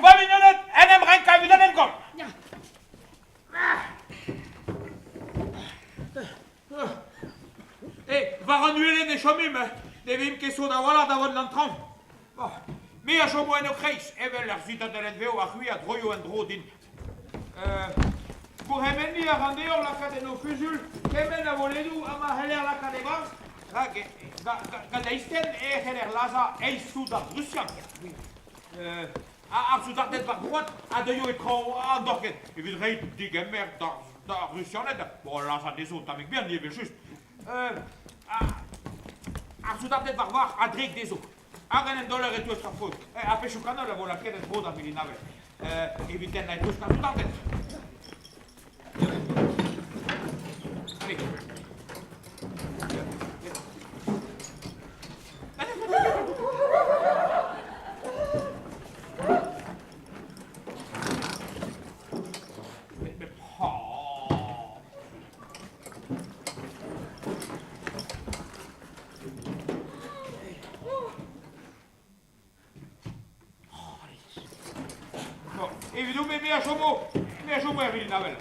Va mignoned, en em renkañ evit en em goll. Eh, war an uhelenn e chomimp, ne vimp ket sot a-walc'h da vont d'an traoñ. Me a chomo en ho kreiz, evel ar sudadelenn vev ha c'hwi a droio en-dro din. Gourc'hemenniñ a ran deoc'h lakaat en ho fuzul kement a voledoù ha ma c'heller lakaat e-barzh, rak gant eizhtenn e c'heller lazhañ eizh soudard rusian. Ar soudarded war droad a deuio e traoñ an dorgenn evit reiñ degemer d'ar Rusianed. Bon, lazhañ anezho un tammig bihan evel-just. Ar soudarded war varc'h a-drek dezho. Hag en em daoler e-touesk ar faot. Ar pezhioù kanol a vo lakaet en-dro d'ar milin-avel evit tennañ e-touesk ar soudarded. Evidout me a chomo, me a chomo er vilin-avel.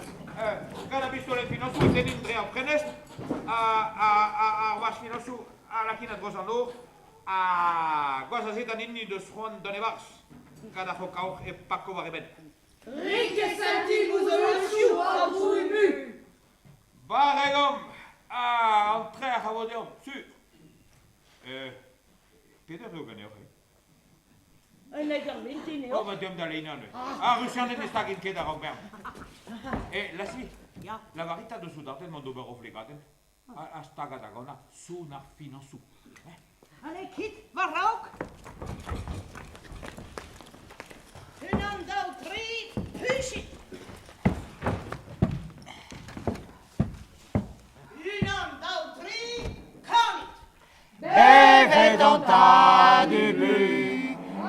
Gant ar bistolet finañsoù e tennin dre ar prenestr, ar vazh finañsoù a lakin a-dreuz an nor, ha gwazh a se d'an hini deus c'hoant dont e-barzh, gant ar c'hokaoc'h e pako war e benn. Rik e sentimp ouzh ho urzhioù, Aotrou Ubu. Barrek omp, an trec'h a vo deomp, sur. Peder eo ganeoc'h eo? Un eur mintin eo. Oh, ma deomp da leinañ neuze. Ar Rusianed ne stagint ket a-raok bern. Eh, Lassi, Ya. lavarit 'ta d'ho soudarded mont d'ober o flegadenn ha stagañ da ganañ son ar finañsoù. Allez, kit, war-raok! Unan, daou, tri, puchit! Unan, daou, tri, kanit! Bevet an tad Ubu,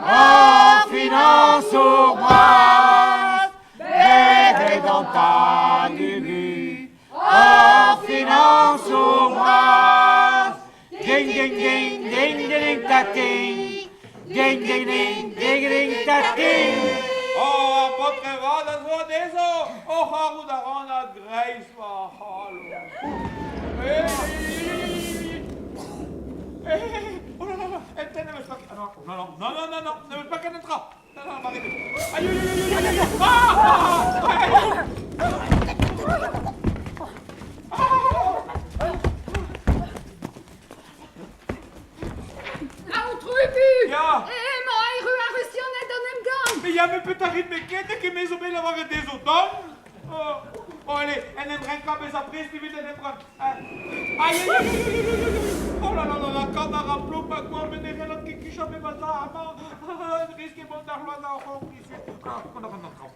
ar finañsour bras. Bevet an tad Ubu, ar finañsour bras. Ding ding ding ding ding ta ding. Ding ding ding ding ding ta ding. Oh, ar paotr vat a zo anezho! O c'harout a ran a-greiz va c'halon. Oh là là là, enten ne meus pas... Ah non, non, non, non, non, non, non, ne meus pas ken un tra. Non, non, m'arrête. Aïe, aïe, aïe, aïe, aïe, aïe, ah, ah, Aotrou Ubu! Ya. Emañ erru ar Rusianed en emgann! Mais ya, mais peut arrit me ket ket me zo bet lavaret dezho dont Oh, oh allez, en em renkañ bezañ prest evit en em rann. Aïe, aïe, aïe, aïe, aïe, aïe, Oh là là là là, kan a ra plom ma gwall, met ne c'hellan ket kichañ me va za amañ. Risk eo mont d'ar loazañ oc'h hor Ah, mont a ran d'an traoñ.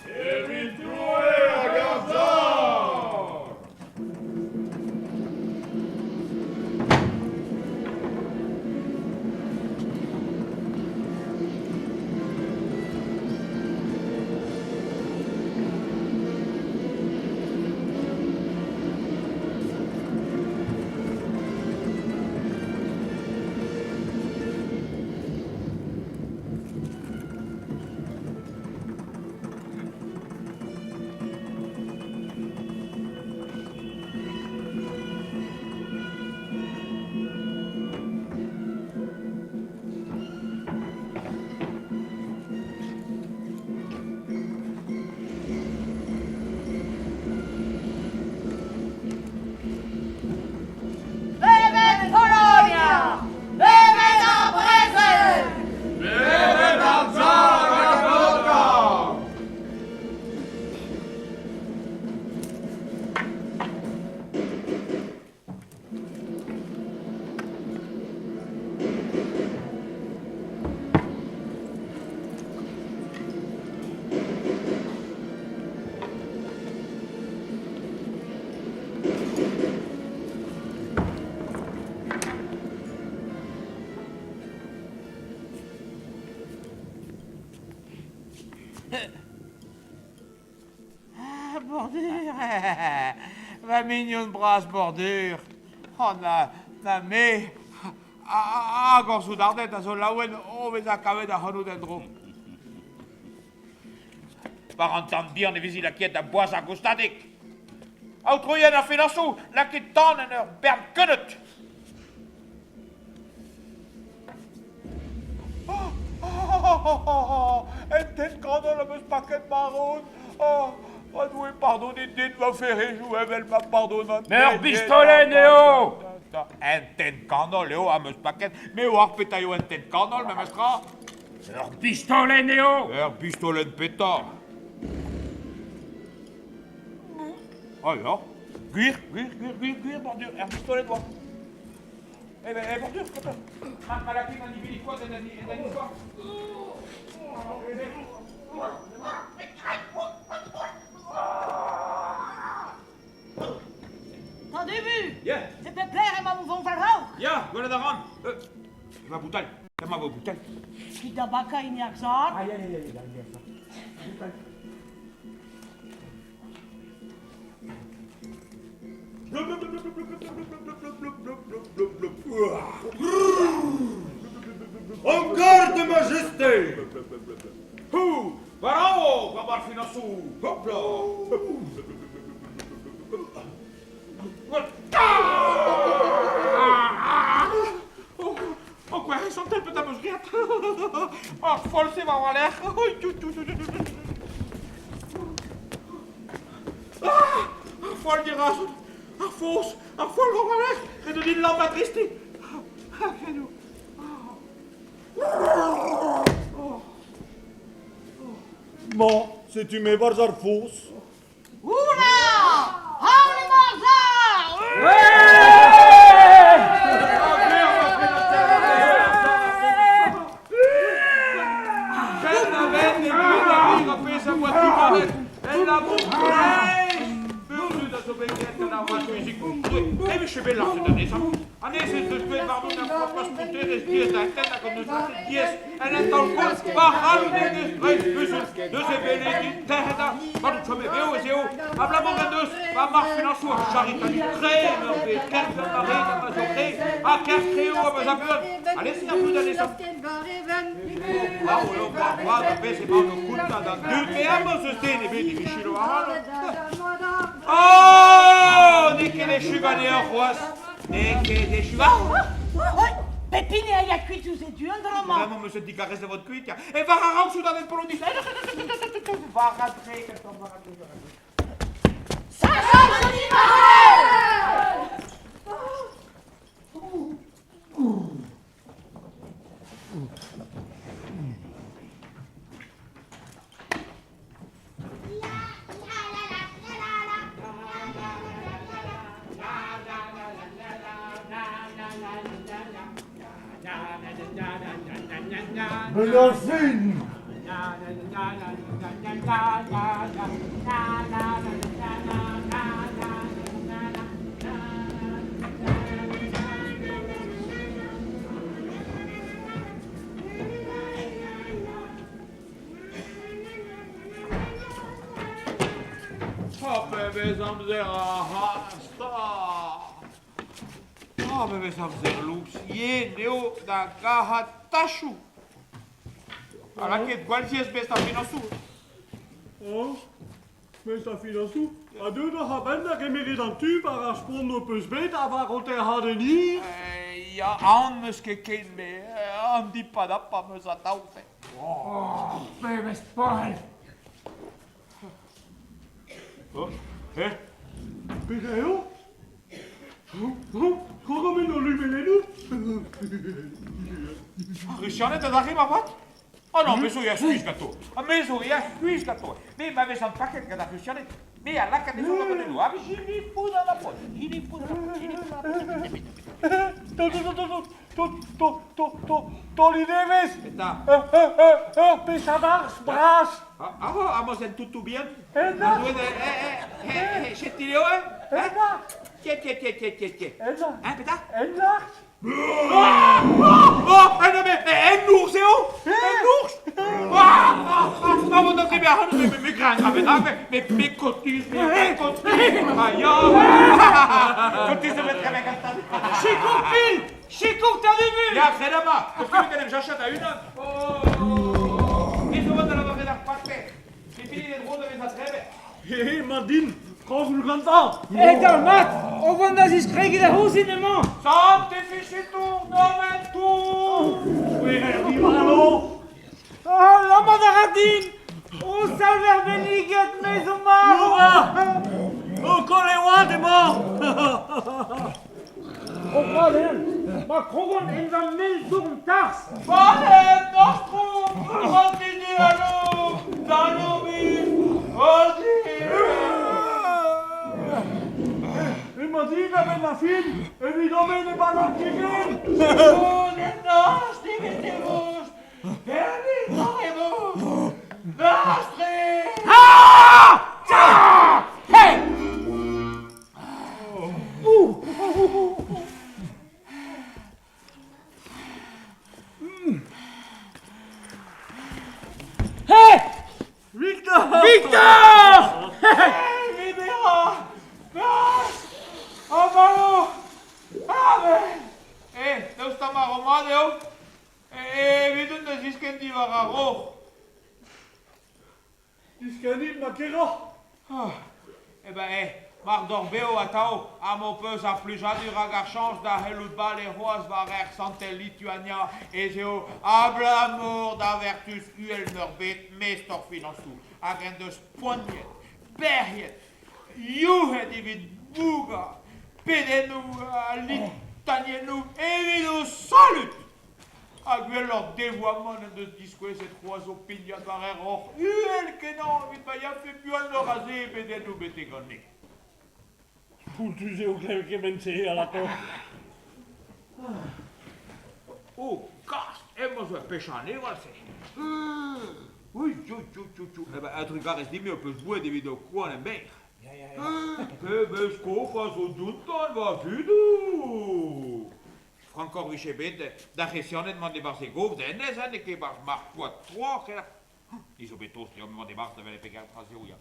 Evit Doue hag ar Zar! Bevet Polonia! Bevet ar brezel! Bevet ar Tsar hag ar vodka! Ah, bordure Va mignon bras bordure Oh, na, na me Hag hor soudarded a zo laouen o vezañ kavet ac'hanout en-dro. War an tan bihan e vezi lakaet da boazhañ goustadik. Aotroien ar finañsoù, lakit tan en ur bern keuneud. Oh, oh, oh, oh, un tenn kanol am eus paket marv. Oh, va Doue, pardonit din va ferejoù evel ma pardonan. Mais ur bistolenn eo! Un tenn kanol eo am eus paket. Me oar petra eo un tenn kanol memestra. Ur bistolenn eo! Ur bistolenn petra? Ah ya, gwir, gwir, gwir, gwir, gwir, bordure, ur bistolenn oa. Eh ben, eh, bordure, content. Ma, ma lakaet an ibili koad en en istor. T'an début Yeah. C'est pep lec'h emañ o vont war-raok. Ya, gwelet a ran. Ma boutal, ma boutal. Kit da bakañ hini ar zad. Ah, ya, ya, ya, ya, ya. Boutal. En garde, Majesté Hou War-raok, war ar finañsoù Hop là Oh, quoi, santel petra 'm eus graet Ar foll-se war va lerc'h Ah Ar foll dirazout Ar foz Ar foll war va lerc'h Ret eo din lammat dreiste Ah, Mañ, setu me 'barzh ar foz. Oula! Aon emañ ar sal! Abalamour en deus va marc'h finañsoù ar charitadi tre meurbet kerkent ma red ha ma zo tre ha ker-tre eo ha ma zabuan. Alez ar bout anezhañ. Brav eo moarvat ar pezh emaon o kontañ d'an dud me amañ eus den ebet evit selaou ac'hanon. Oh, n'eo ket echu ganeoc'h c'hoazh. N'eo ket echu. Pep hini a ya kuit diouzh e du an dra-mañ. Bremañ 'm eus un digarez da vont kuit, ya. E war a-raok soudarded Poloniz. War a-dre, gantañ, war a-dre, war a-dre. Benn Oh, pebezh amzer a hasta! Oh, pebezh amzer lous yen eo da gac'hat tachoù! Ha lakaet gwall diaes mestr ar finañsoù. Oh, mestr ar finañsoù, ha deuet oc'h a-benn da gemeret an tu war ar spont ho peus bet ha war ho tec'hadenn hir? Ya, aon 'm eus ket ken, met an dipadapa 'm eus atav. Oh, pebezh poell! Oh, eh? Petra eo? Krogomp en hol lumellennoù? Ar Rusianed adarre moarvat? Oh non, me zo ya skuizh ganto. Ha me zo ya skuizh ganto. Me ma vezan paket gant ar Rusianed, me a laka anezho da vont eno. Ha hini poud an apod, hini poud an apod, hini poud an apod. Taol nevez Eta. Ur pezh abarz bras Ah, amañ zen toutou bihan. Enna. Setu eo, hein? Enna. Tiens, tiens, tiens, tiens, tiens, tiens. Enna. Hein, petra? Enna. Oh, oh, non, mais un ours eo Un ours Ah, ah, ah, ah, très bien, mais, mais, grain, mais, mais, mais, cotus, mais, cotus, ah, ya Cotus, mais très bien, Sikour pil Sikour ta début Ya, red ama, kostumet en em jachat a-unan. Oh, Ez oa da lavaret ar pater. fini d'e dro da vezañ drebet. He, mat din, krog gantañ. Eh, daol mat, o vont da ziskregiñ da c'houzin emañ. Sant efisitour nomen tour. Skouerer divalo. Ah, lammat a ra din. O salver benniget, me zo marv. O koll e oad emañ. O c'hoant, ma krogont en va mell dourn tarzh. Panem nostrum quotidianum da nobis hodie. Emañ din a-benn ar fin evit ober e ballon ket. Nos dimittimus, permittoremus, nostri. Ah! Hey! Hey! Victor! Victor! Libera! Nos! Avalo! Amen! Eh, daoust ha marv mat eo? Evidon da ziskenn diwar ar roc'h. Diskennit ma keroc'h. Eh ben, eh, mar doc'h bev atav ha m'ho peus ar plijadur hag ar chañs da c'hellout bale c'hoazh war erc'h santel Lituania ez eo abalamour da vertuz uhel-meurbet mestr hor finañsoù hag en deus poaniet, bec'hiet, youc'het evit bougañ pedennoù ha litaniennoù evit ho salud! Ha gwelloc'h devoamant en deus diskouezet c'hoazh o pignat war er roc'h uhel-kenañ evit ma yafe buanoc'h a se e bedennoù betek an neñv. Spontus eo klevet kement-se, alato. Oh, gast, emañ zo ur pech aneval-se. Ui, ui, ui, ui, ui. Eh ben, a-drugarez din me ho peus boued evit ho koan emberr. Pebezh kof a zo dioutañ, va zudoù! Frankoc'h 'vije bet d'ar C'hresianed mont e-barzh e gof da hennezh, ha n'eo ket e-barzh marc'h-koad Troa, ker. Ni zo bet tost deomp mont e-barzh da welet peger tra eo, ya.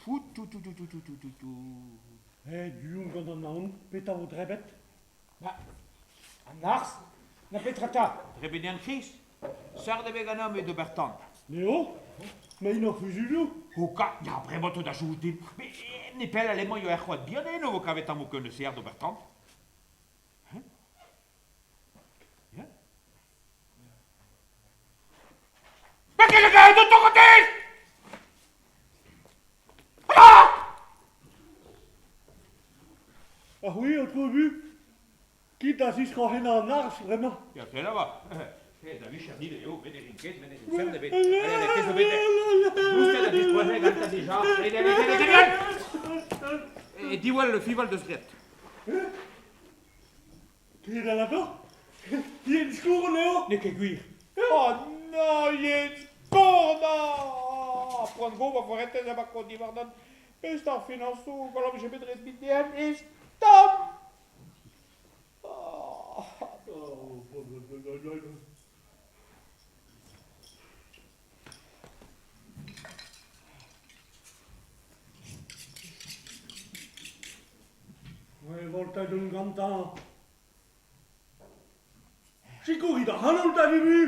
Fou tou tou tou tou tou tou tou tou. Eh, du-hont gant an aon, petra vo drebet? Ma, an arzh, na petra 'ta? Drebet eo an Krist. Seurt eo bet ganeomp evit ober tan. Eo, mais int hor fuzuilhoù. Ho ka, ya, bremañ 'teu da soñj din. Mais nepell alemañ eo er c'hoad bihan eno vo kavet tammoù keun eus d'ober tan. Ha c'hwi, aotrou Bu, kit da ziskroc'hennañ an arzh bremañ. Ya, sell avat. Eh, da vicher dit eo, bet e rin ket, met ne rin cern ebet. Allez, allez, te zo bet. Blousket ha diskouezet gantañ dija. Allez, allez, allez, allez, Eh, diwall le fival deus graet. Ket alato Yen skourn eo N'eo ket gwir. Oh non, yen skourn! Ah, poan go va foretez ha ma kod diwarnon. Pest ar finañsoù, gant vije bet ret bit dezhan e stamm! Oh. Revoltet on gantañ. Sikourit ac'hanon 'ta Dubu!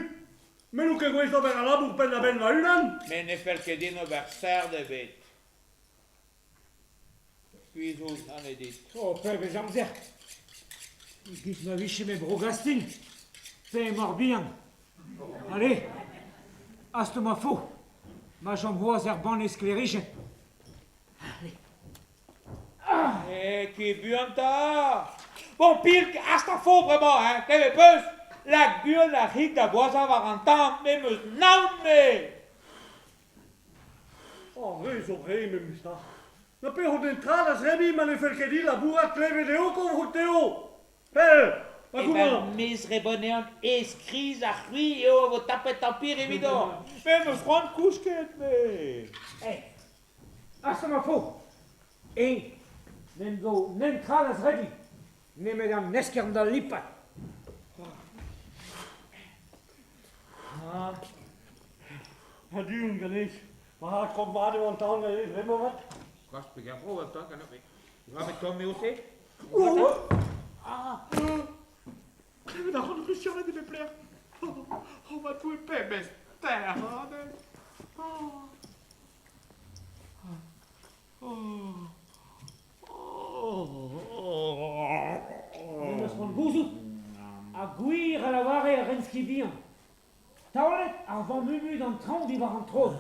Me n'on ket gouest d'ober al labour penn-da-benn ma-unan! Me ne fell ket din ober seurt ebet. Skuizh out, Anne dit. Oh, pebezh amzer! E-giz ma vije me bro Gastin, pe Morbihan. Allez, hasto ma fo, ma chom c'hoazh er banne sklêrijenn. Eh, ket buan 'ta! Bon, pilk, hast afo bremañ, hein, klevet 'peus? Lak buan ar c'hig da boazhañ war an tan, me 'm eus naon, me! Oh, re zo re, memes tra. Na pe ro den tra da zebriñ ma ne fell ket dit labourat klevet eo komzout dezho. Pell, ma Eh koumañ. ben, mez rebonean e-skriz ha c'hwi eo a vo tapet tampir evidoc'h. Me 'm eus c'hoant kousket, me! Eh, Asa ma fo! Eñ n'en do netra da zrebiñ, nemet an eskern da lipat. Ah, a-du on ganez. Ma krog mat eo an tan ganez bremañ 'vat. Gast peger bro an tan ganez. Va bet tomm eo se? Ah! Klevet a ran rusianed e pep lec'h. Oh, ma Doue, pebezh terradenn! Oh. Me 'm eus c'hoant gouzout ha gwir a lavare ar Renski bihan. Taolet ar vamm-umu d'an traoñ diwar an tron.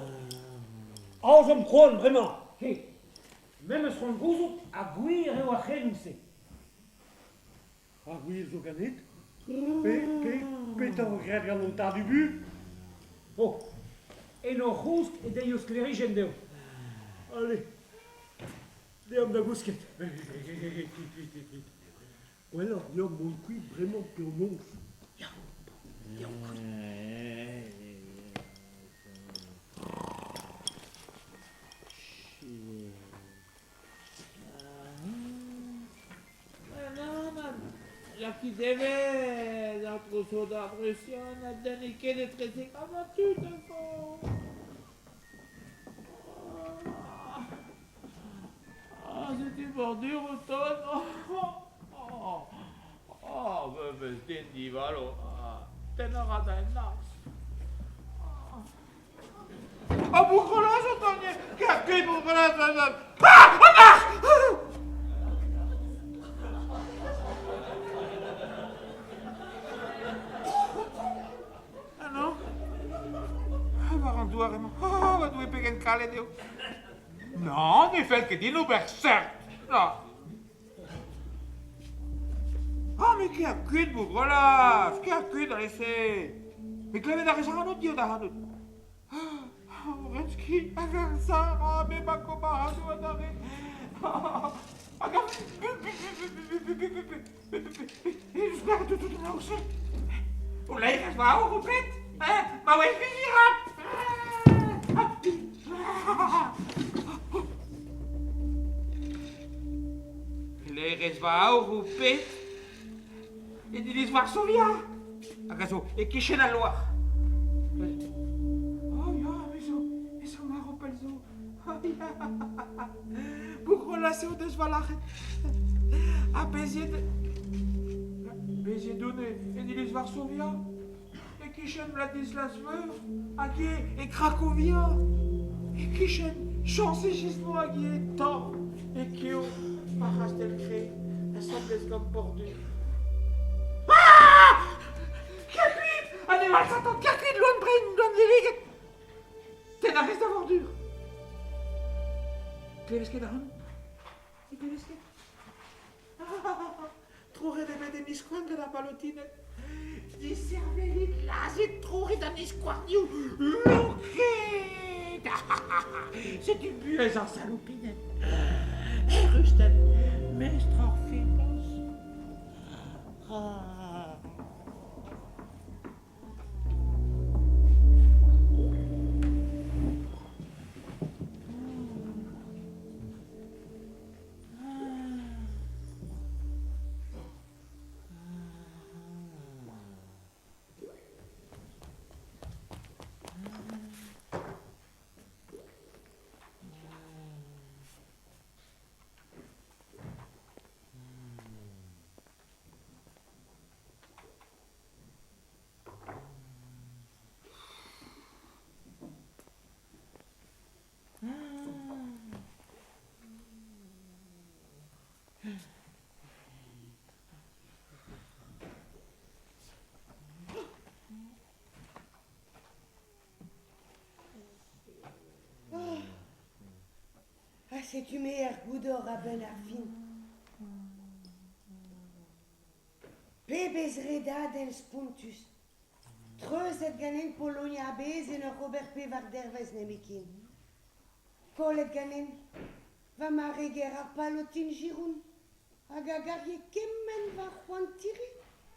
Aozomp koan bremañ. He, me 'm eus c'hoant gouzout ha gwir eo ar c'heloù-se. Ar gwir zo ganit Pe, pe, petra vo graet gant an tad Ubu? Oh, en o c'housk e deio sklêrijenn dezho. Allez, deomp da gousket. Gwelloc'h deomp mont kuit bremañ p'eo noz. Ya, deomp kuit. Lakit evezh, aotrou soudard rusian, na dennit ket etrezek amañ tud a-fo. Ah, setu bordur o tont. Oh, oh, memes den divalo. Tennañ a ra da en arz. Ah, Bougrelaz, attendez Kerkuit, Bougrelaz, Ah An arc'h Ah non Ah, war an douar emañ. Oh, va Doue, pegen kalet eo. Non, ne fell ket din ober seurt. Non. Ah, met ker kuit, Bougrelaz, ker kuit alese. Met klevet a rez ac'hanout, diot ac'hanout. Ah, Renski hag ar Sara, me ma komaradoù adarre. Hag ar... tout an aour-se. O laerezh va aour ho pet, hein, ma oa vizirat. Laerezh va aour ho pet en iliz Varsovia hag a zo e-kichen al loar. Oh ya, me zo, me zo marv pell zo. Oh ya, Bougrollas eo deus va lac'het. Ha beziet, beziet on en iliz Varsovia e-kichen Vladislas Veur hag ivez e Krakovia, e-kichen Chañs-Sigismond hag ivez Torn e kev ar c'hastell-kre asambles gant Bordeaux. Ah! Kerkuit! An eval satan, kerkuit, loen brein, loen leleget! Tenn a rez da vordur! Klevez ket ac'hanon? Ne glevez ket? Troc'het eo bet e miz-koant gant ar balotined. Diservelit, lazhit, troc'hit an iskouarnioù, lonket! Setu buhez ar salopined. Erusted, mestr ar fetañs. Ah. Ha setu-me er goudor a-benn ar fin. Pebezh redadenn spontus! Treuzet ganin Polonia a-bezh en ur ober pevar dervezh nemetken. Kollet ganin va mareger ar palotin Giroun hag a garie kement va c'hoantiri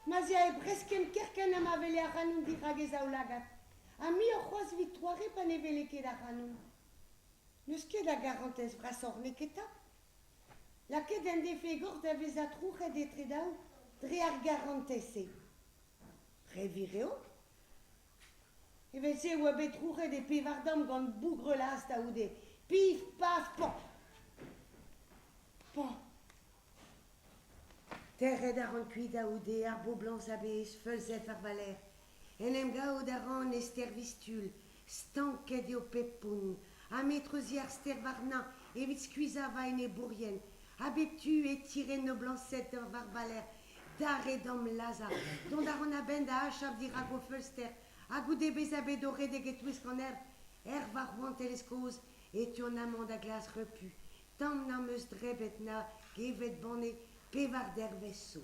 ma'z ea e breskenn kerkent ha ma wele ac'hanon dirak e zaoulagad, ha muioc'h c'hoazh evit doare pa ne wele ket ac'hanon. N'eus ket a garantez vrasoc'h neketa? Lakaet en defe e gorf da vezañ trouc'het etre daou dre ar garantez-se. Re wir eo. Evel-se e oa bet trouc'het e pevar damm gant Bougrelaz da c'houde. Pif, paf, pan. Pan. Tec'het a ran kuit da c'houde ar boblañs a-bezh feulzet war va lerc'h. En em gavout a ran e stêr Vistul. Stanket eo pep pount ha me treuziñ ar stêr warnañ evit skuizhañ va enebourien. A bep tu e tired noblañsed war va lerc'h, dare d'am lazhañ. Dont a ran a-benn da achap dirak o feulster, ha goude bezañ bet o redek e-touesk an erv, erv ar rouantelezh kozh, e teuan amañ da glask repu. Tamm n'am eus drebet na evet banne pevar dervezh zo.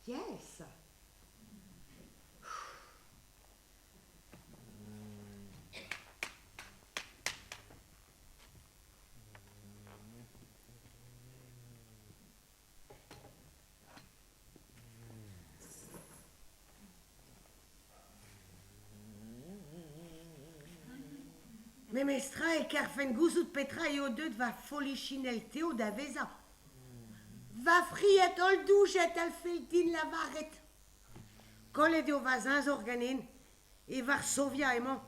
Yes! Memestra e karfen gouzout petra eo deuet va folichinell Teo da vezañ. Va fried holl-doujet a fell din lavaret. Kollet eo va zeñzor ganin. E Varsovia emañ.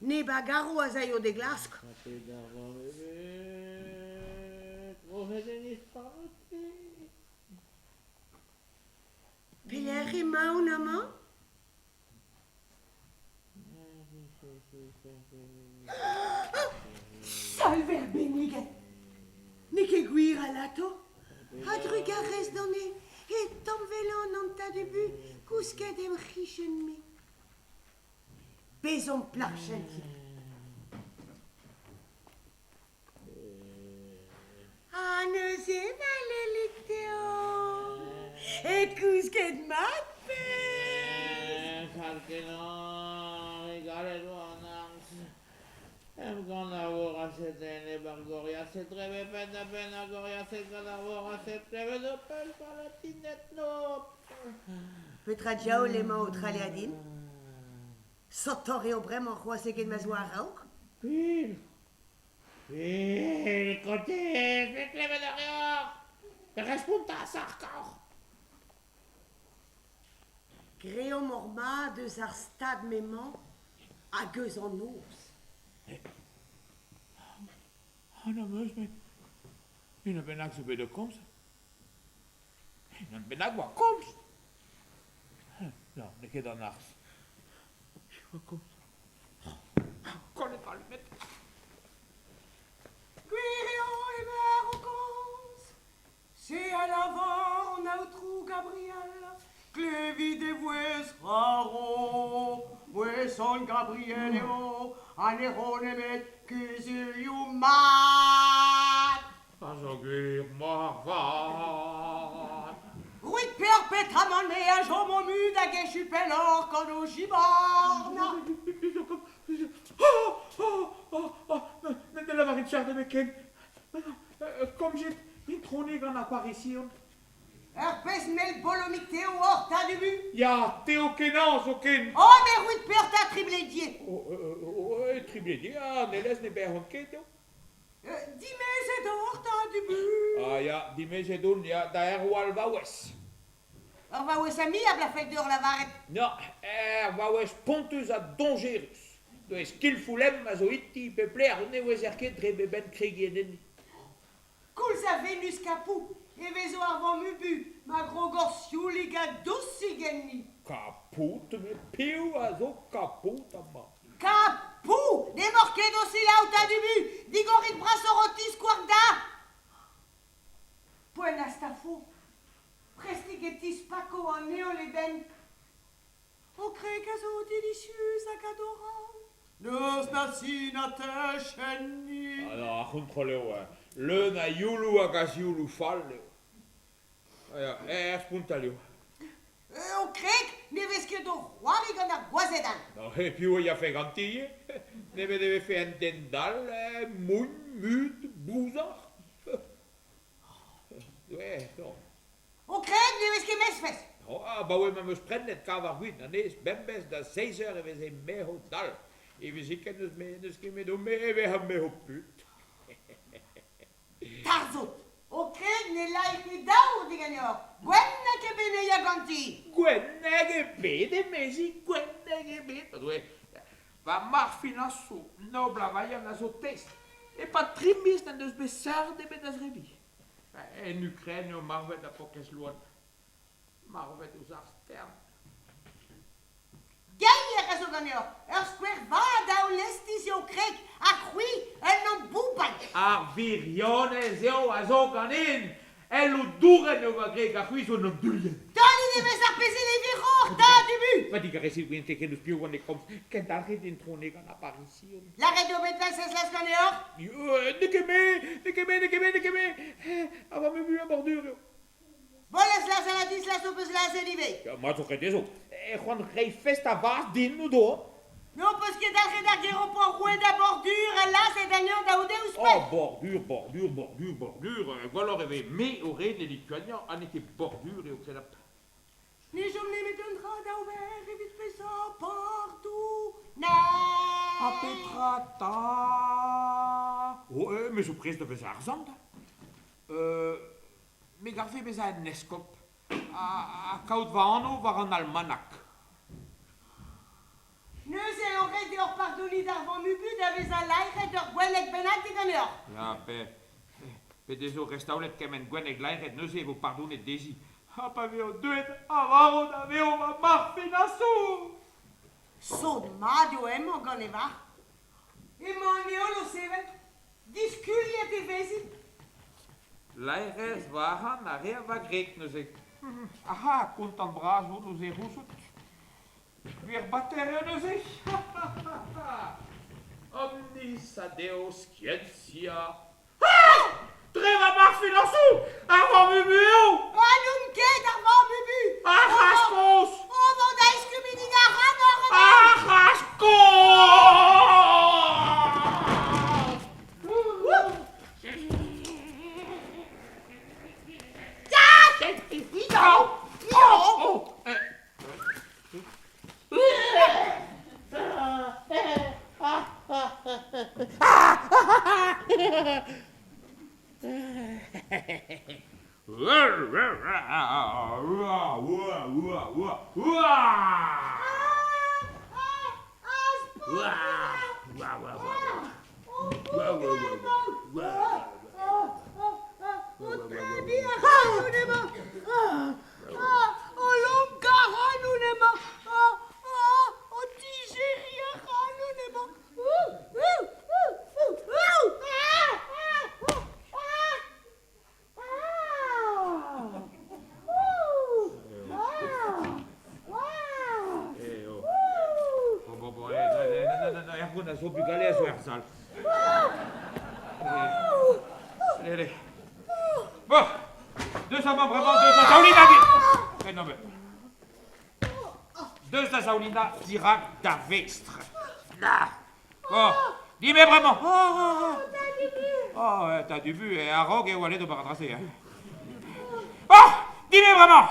Neb a garo az aio d'e glask. Pelec'h emaon amañ ? Salver benniget ! N'eo ket gwir alato ? A-drugarez d'an e tamm-welan an tad Ubu kousket em c'hichen-me. Bezomp plac'h-jentil. Ha neuze, ma lellig Teo, e kousket mat pezh? Fall-kenañ, egalet oa an arz. Emgann ar voraset enep ar goriased dreve penn-da-benn ar goriased gant ar voraset klevet ho peus palatined nop. Petra diaoul emañ o traleadin? Sotoc'h eo bremañ c'hoazh eget ma 'z oa a-raok. Pil, pil, kontez, met klevet a reoc'h. Respontas ar kaoc'h. Greomp hor mad eus ar stad m'emañ hag eus an noz. N'am eus met unan bennak zo bet o komz. Unan bennak oa komz. Non, n'eo ket an arz. Oa komz. Kollet va lumet. Gwir eo emaer o komz. Se a lavar an aotrou Gabriel. Klevit e vouezh c'harv. Mouezh sant Gabriel eo, ha ne ro nemet kuzulioù mat. Pa zo gwir moarvat. Roit peoc'h peotramant me a chomo mut hag echu pelloc'h gant ho jiborn. Oh, oh, oh, oh, ne lavarit chard ebet ken. Komzit intronig an apparition. Ur pezh mell bolomig Teo oc'h, tad Ubu. Ya, Teo kenañ zoken. Oh, mais roit peoc'h 'ta, tribledier. Oh, oh, oh, tribledier, ah, ne lez ne berc'hont ket, eo. Dimezet oc'h, tad Ubu. Ah ya, dimezet on, ya, da Erwal Vaouez. Ur vaouez amiabl a fell deoc'h lavaret. Ya, ur vaouez spontus ha dañjerus. Neuze skilfoù lemm a zo int-i pep lec'h ne ouezer ket dre be benn kregiñ en enni. Koulz ha Venus Kapou e vezo ar vamm Ubu ma grogor sioulig ha dousig enni. Kapout, met piv a zo kapout amañ? Kapou! N'emaoc'h ket o selaou, tad Ubu! Digorit brasoc'h ho tiskouarn da! Poent a-stafo. Prestik e tispako an heol e benn. Ho kreg a zo delicius hag adorabl. N'eus na si na tech enni. Ah, ar c'hontrol eo, leun a youloù hag a zioulou fall eo. Ya, er spontal eo. Ho kreg ne vez ket o c'hoari gant ar gwazed all. No, piv a yafe ganti ivez? Nemet e vefe un den dall, mougn, mut, bouzar. Ho kreg ne vez ket mezvez. Oh, abaoe ma 'm eus prenet kav ar gwin anez bemdez da seizh eur e veze mezv dall. Hiviziken n'eus me n'eus ket met o me e vezañ mezv put. Tarzhout! Ho kreg ne lay ket aour diganeoc'h. Gwenneg ebet ne ya ganti. Gwenneg ebet, emezi, gwenneg ebet. Pa doe, va marc'h-finañsoù nobl a vailhant a zo test. E-pad tri miz n'en deus bet sard ebet da zebriñ. En Ukraine eo marvet ar paourkaezh loen. Marvet ouzh ar stern. Geier a zo ganeoc'h. Ur skouer vat a onestiz eo Kreg, ha c'hwi un amboubal. Ar wirionez eo a zo ganin. El loudourenn eo va gwreg ha c'hwi zo un andouilhenn. Taolit evezh ar pezh e leviroc'h, tad Ubu! Va digarezit, Gwynte, ken eus piv oan e komz. Kendalc'hit intronez gant apparition. Lâret eo bet Wenceslas ganeoc'h? N'eo ket me, n'eo ket me, n'eo ket me, n'eo ket me. Ha va mubu a bordure eo. Boleslas ha Ladislas ho peus lazhet ivez. Ya, mat zo ret dezho. E c'hoant reiñ fest a vaz din o doa. N'ho peus ket dalc'het ar ger ho poa roet da bordure ha lazhet anezhañ da c'houde ouzhpenn. Oh, bordure, bordure, bordure, bordure. Gwelloc'h e ve me o ren e Lituania ha n'eo ket bordure eo kredapl. Ne chom nemet un dra da ober evit bezañ pardonet. Ha petra 'ta? Oh, me zo prest da vezañ ar sant. Me garfe bezañ un eskob ha kaout va anv war an almanach. Neuze eo ret deoc'h pardoniñ d'ar vamm-ubu da vezañ laeret ur gwenneg bennak diganeoc'h. Ya, pe, pe dezho restaolet kement gwenneg laeret, neuze e vo pardonet dezhi. Ha pa vezo deuet a-varv da vezo va marc'h finasour! Sot-mat eo hemañ gant e varc'h. Emañ an heol o sevel. Diskuliet e vezit. Laerezh va arc'hant a reer va gwreg neuze. Aha, kontant bras on ouzh e c'houzout. Gwir bater eo neuze. Omnis a Deo scientia. Dre va marc'h finañsoù, ar vamm-ubu eo! Ha n'on ket ar vamm-ubu! Ar c'hazh-kozh! O vont da eskumuniñ ar ranoc'h Ar c'hazh-kozh! O lonkañ ac'hanoun emañ O tigeriñ ac'hanoun emañ Erwan a zo bugale a zo er sal. Allez, allez. Bon, deus amañ bremañ, deus da zaoulinañ dit. Non, mais... Deus da zaoulinañ dirak da vestr. Bon, dime bremañ. Oh, t'as du bu, a-raok eo alet ober an dra-se. Hein. Oh, dime bremañ.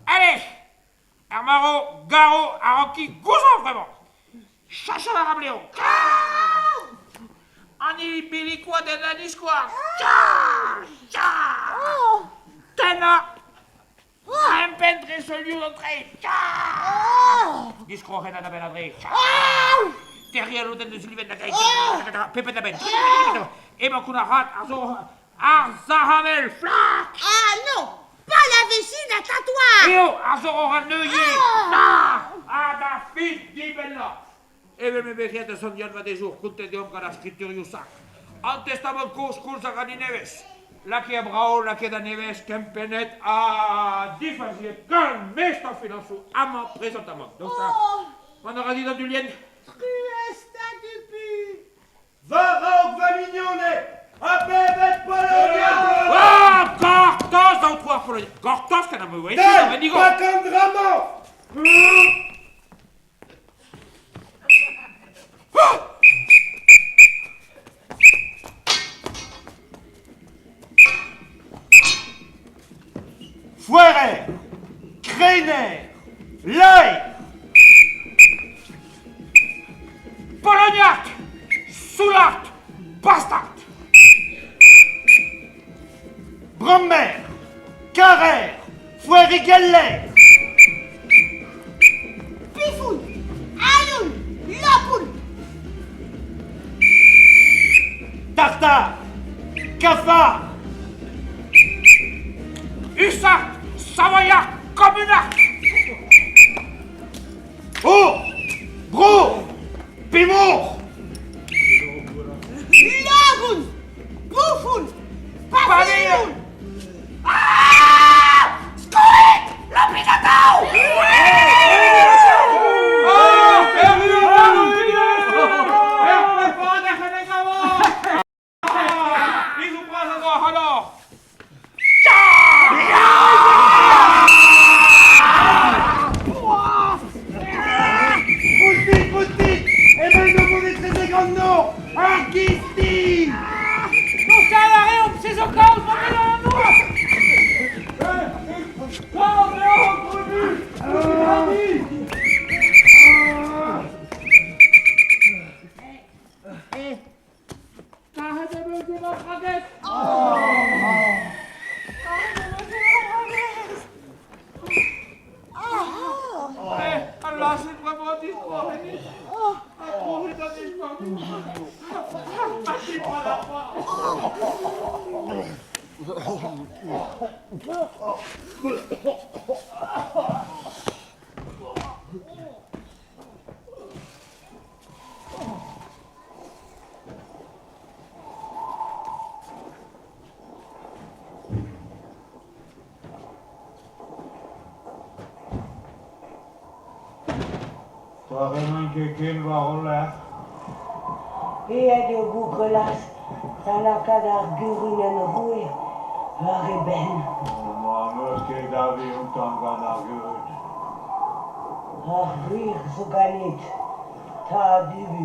Allez, ar marv garv a ranki gouzañv bremañ. Chacha war ar blev. An hini bilikoat en aniskoaz. Tennañ Kempenn dre seulioù an treid. Diskroc'hen a benn a-dre. Terriñ al lodenn eus livenn da greiz. Pepet a benn. Emañ kounnarat ar zo ar sahavel flak. Ah non, pas la vessie da tatouage. Eo, ar zor an neuier. Ha da fin dibennañ. Evel m'eo bet graet da Sant Yann Vadezour, kontet deomp gant ar skriturioù sakr. An Testamant kozh koulz hag an hini nevez. Lakaet brav, lakaet a-nevez, kempennet ha difaziet gant mestr ar finañsoù amañ prezantamant. Daoust ha mont a ra dit an dulien? Truez da Dupu! War-raok va mignoned! Ha bevet Polonia! Oh, gortoz, aotrou ar Polonia! Gortoz, ken am eus Den, pak an dra-mañ! Foerer, krener, laer! Poloniat! Soulard! Bastard! Brommer, karer, foerigeller! Pifoun, Aloun, Lapoun! Tartar, kafar! Hussard, Savoyard, Communard! Oh! N'emañ ket ken war hol lerc'h. Aet eo Bougrelaz da lakaat ar gurunenn roue war e benn. N'am eus ket avi outañ gant ar gurun. Ar gwir zo ganit, tad Ubu.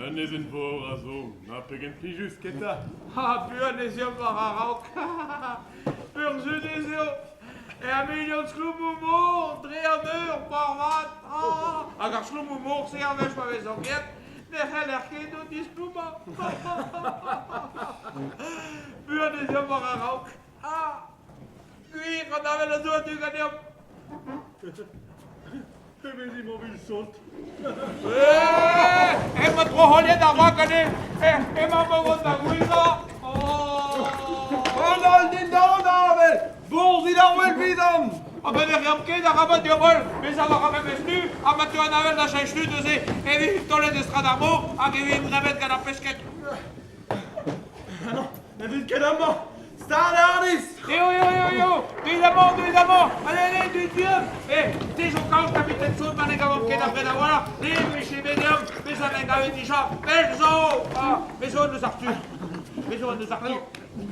Un ezen-vor a zo, na pegen plijus, keta! Ha buan ez eomp war a-raok. Burzhudus eo. Er million skloumoù-mor dre an eur, moarvat. Ah, hag ar skloumoù-mor-se a wech ma vez graet, ne c'heller ket o diskloumañ. Buan ez eomp war a-raok. Ah, gwir, an avel a zo a-du ganeomp. Pebezh emañ sot. Eh, emañ troc'holiet ar vag ganin. Eh, emañ ma vont da gouezhañ. Oh. An holl dindan avel! Bourzhit ar wel 'vidon! Ah ben ne reomp ket arabat deomp holl bezañ war ar memes tu ha ma teu an avel da cheñch tu neuze e vimp taolet e strad ar mor hag e vimp drebet gant ar pesked. Ah non, ne vit ket amañ! Stad ardis! Eo, eo, eo, eo! Deuit amañ, deuit amañ! Allez, allez, deuit buan! Eh, te zo kaoz kapiten Sot ma ne gavomp ket abred a-walc'h, ne vije bet deomp bezañ en gavet dija pell zo! Ah, me zo eus ar tu. Me zo eus ar tu.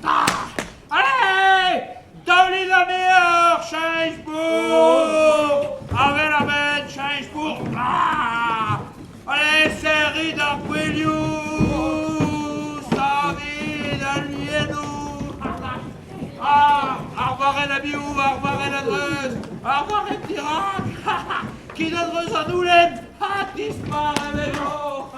Ah! Allez! Taolit anezhañ, cheñch bourg! Avel a-benn, cheñch bourg! Ah! Allez, serrit ar gouelioù! Savit al lienoù! Ah, ar varrenn a-biou, ar varrenn a-dreuz, ar varrenn dirak! Ket a-dreuz an houlenn! Ha dispar evel-ho!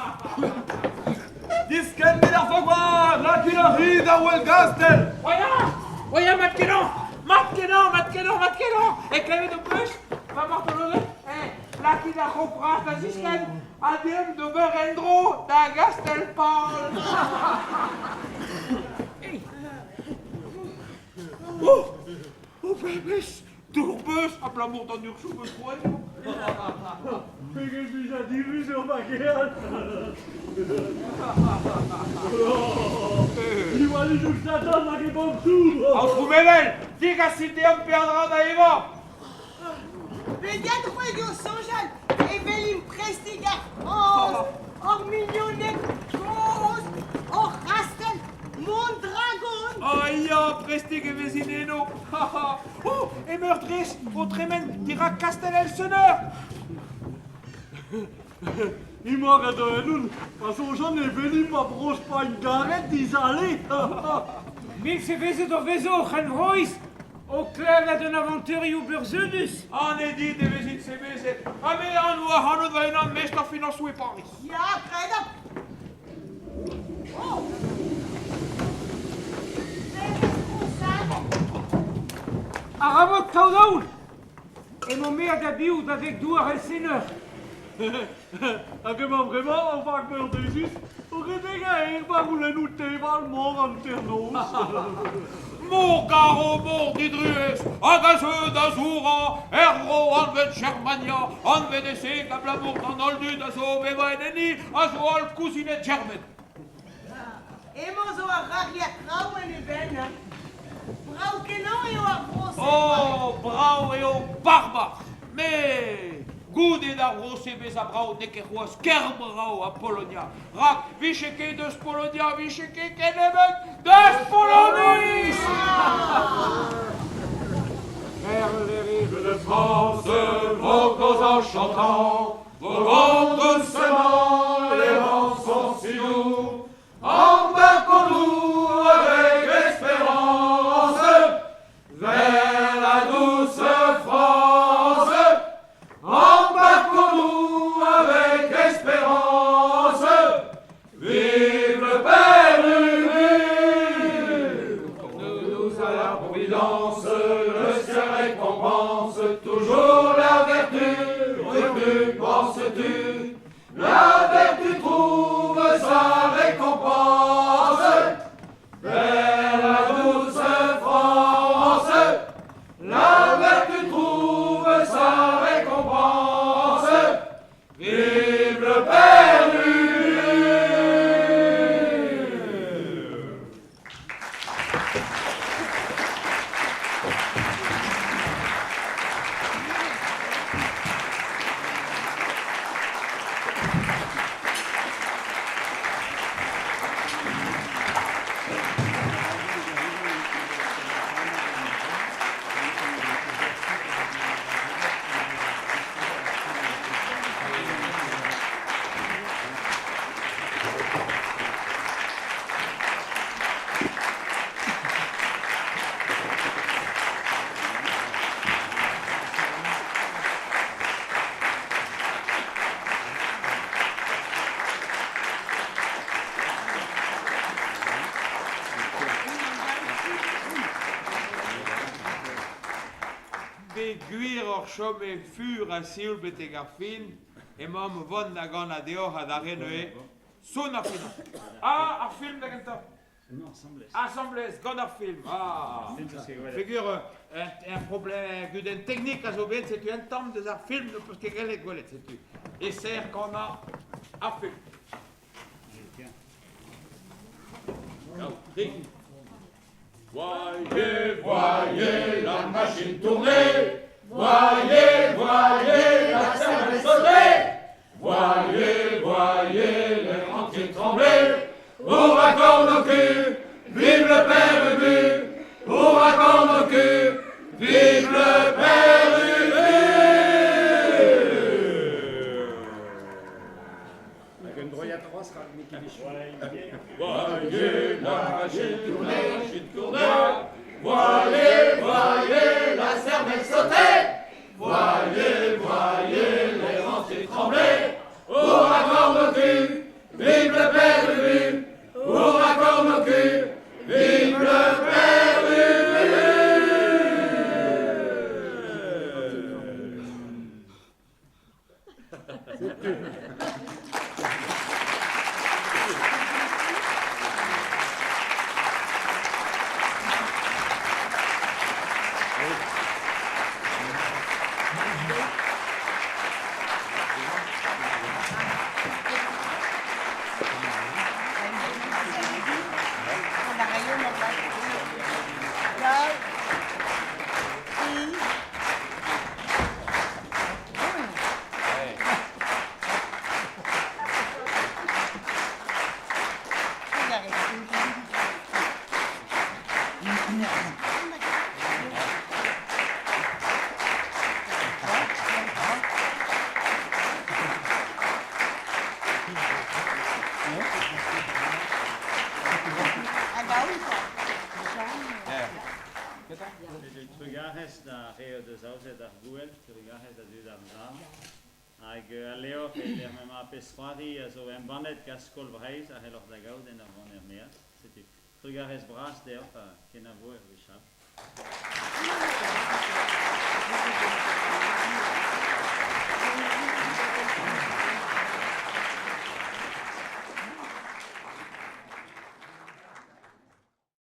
Diskennit ar fogoad, lakit ar c'hi da Ouel-Gastell! Voyez, voyez, mat-kenañ! Mat-kenañ, mat-kenañ, mat-kenañ! E klevet ho peus, va martoloded? Eh, lakit ar c'hog bras da ziskenn ha deomp d'ober en-dro da Gastell-Paol! Oh! Oh, pebezh dour-beuz abalamour d'an urzhioù 'meus roet. Pegen plijadurus eo ma geal! Diwallit ouzh Satan hag e bomm-soubr! Aotrou Mevel, degasit deomp peadra da evañ! Pegen c'hwek eo soñjal e welimp prestik ar Frañs, hor mignoned kozh, hor c'hastell Mondragon! Ah ya, prestik e vezin eno! Oh, emeur dres o tremen dirak kastell Elseneur! Emañ a ennon, pa soñjan e welimp ma Bro-Spagn garet dizale! Mil sevezet hor bezo, c'henvroiz, o klevet un avanturioù burzhudus. An edit e vezit sebezet, ha me anv ac'hanout va-unan mestr ar finañsoù e Pariz. Ya, kredabl. Oh! Arabat kaout aon! Emañ me hag a-biou da veg douar Elseneur. Hag emañ bremañ ar vag meurdezus o redek a-herr war goulennoù teñval mor hanternoz. Mor garv, mor didruez, hag a zeu da zourañ er vro anvet Germania, anvet e-se abalamour d'an holl dud a zo o vevañ enni, a zo holl kouzined Germen. Emañ zo ar c'harriad traoù en e benn. Brav-kenañ eo ar vro-se. Oh, brav eo barbar! Met goude d'ar vro-se bezañ brav n'eo ket c'hoazh ker brav ha Polonia. Rak 'vije ket eus Polonia, 'vije ket kennebeut deus Poloniz! Vers les rives de France, voguons en chantant. Ouvrons doucement les rangs sont si lourds. Embarquons-nous avec espérance vers la douce France. Embarquons-nous avec espérance. Vive le Père Ubu. Nous à la Providence, le ciel récompense toujours la vertu. Vertu, penses-tu, la vertu trouve sa récompense. Vers la douce France, la vertu trouve sa récompense. Vive le Père Ubu. Peogwir oc'h chomet fur ha sioul betek ar fin, emaomp o vont da ganañ deoc'h adarre neuze son ar film. Ah, ar film da gentañ. Asambles gant ar film. Ah, peogwir un problem gudenn teknik a zo bet, setu un tamm deus ar film n'ho peus ket gallet gwelet, setu. E-ser kanañ ar film. Voyez, voyez la machine tourner. Voyez, voyez la cervelle sauter. Voyez, voyez les rentiers trembler. Au raccord nos culs, vive le père Ubu. Au raccord nos culs, vive le père Ubu. Voyez la machine tourner, machine tourner. Voyez, voyez la cervelle sauter. Voyez, voyez les rentiers trembler. Au raccord nos culs, vive le père Ubu. Au raccord nos culs, vive le père Ubu. Trugarez d'ar re o deus aozet ar gouel, trugarez da dud ar sal. Hag al levr e lec'h m'emañ ar pezh-c'hoari a zo embannet gant Skol Vreizh a c'helloc'h da gaout en ur vont er-maez. Setu trugarez bras deoc'h ha kenavo ur wech all.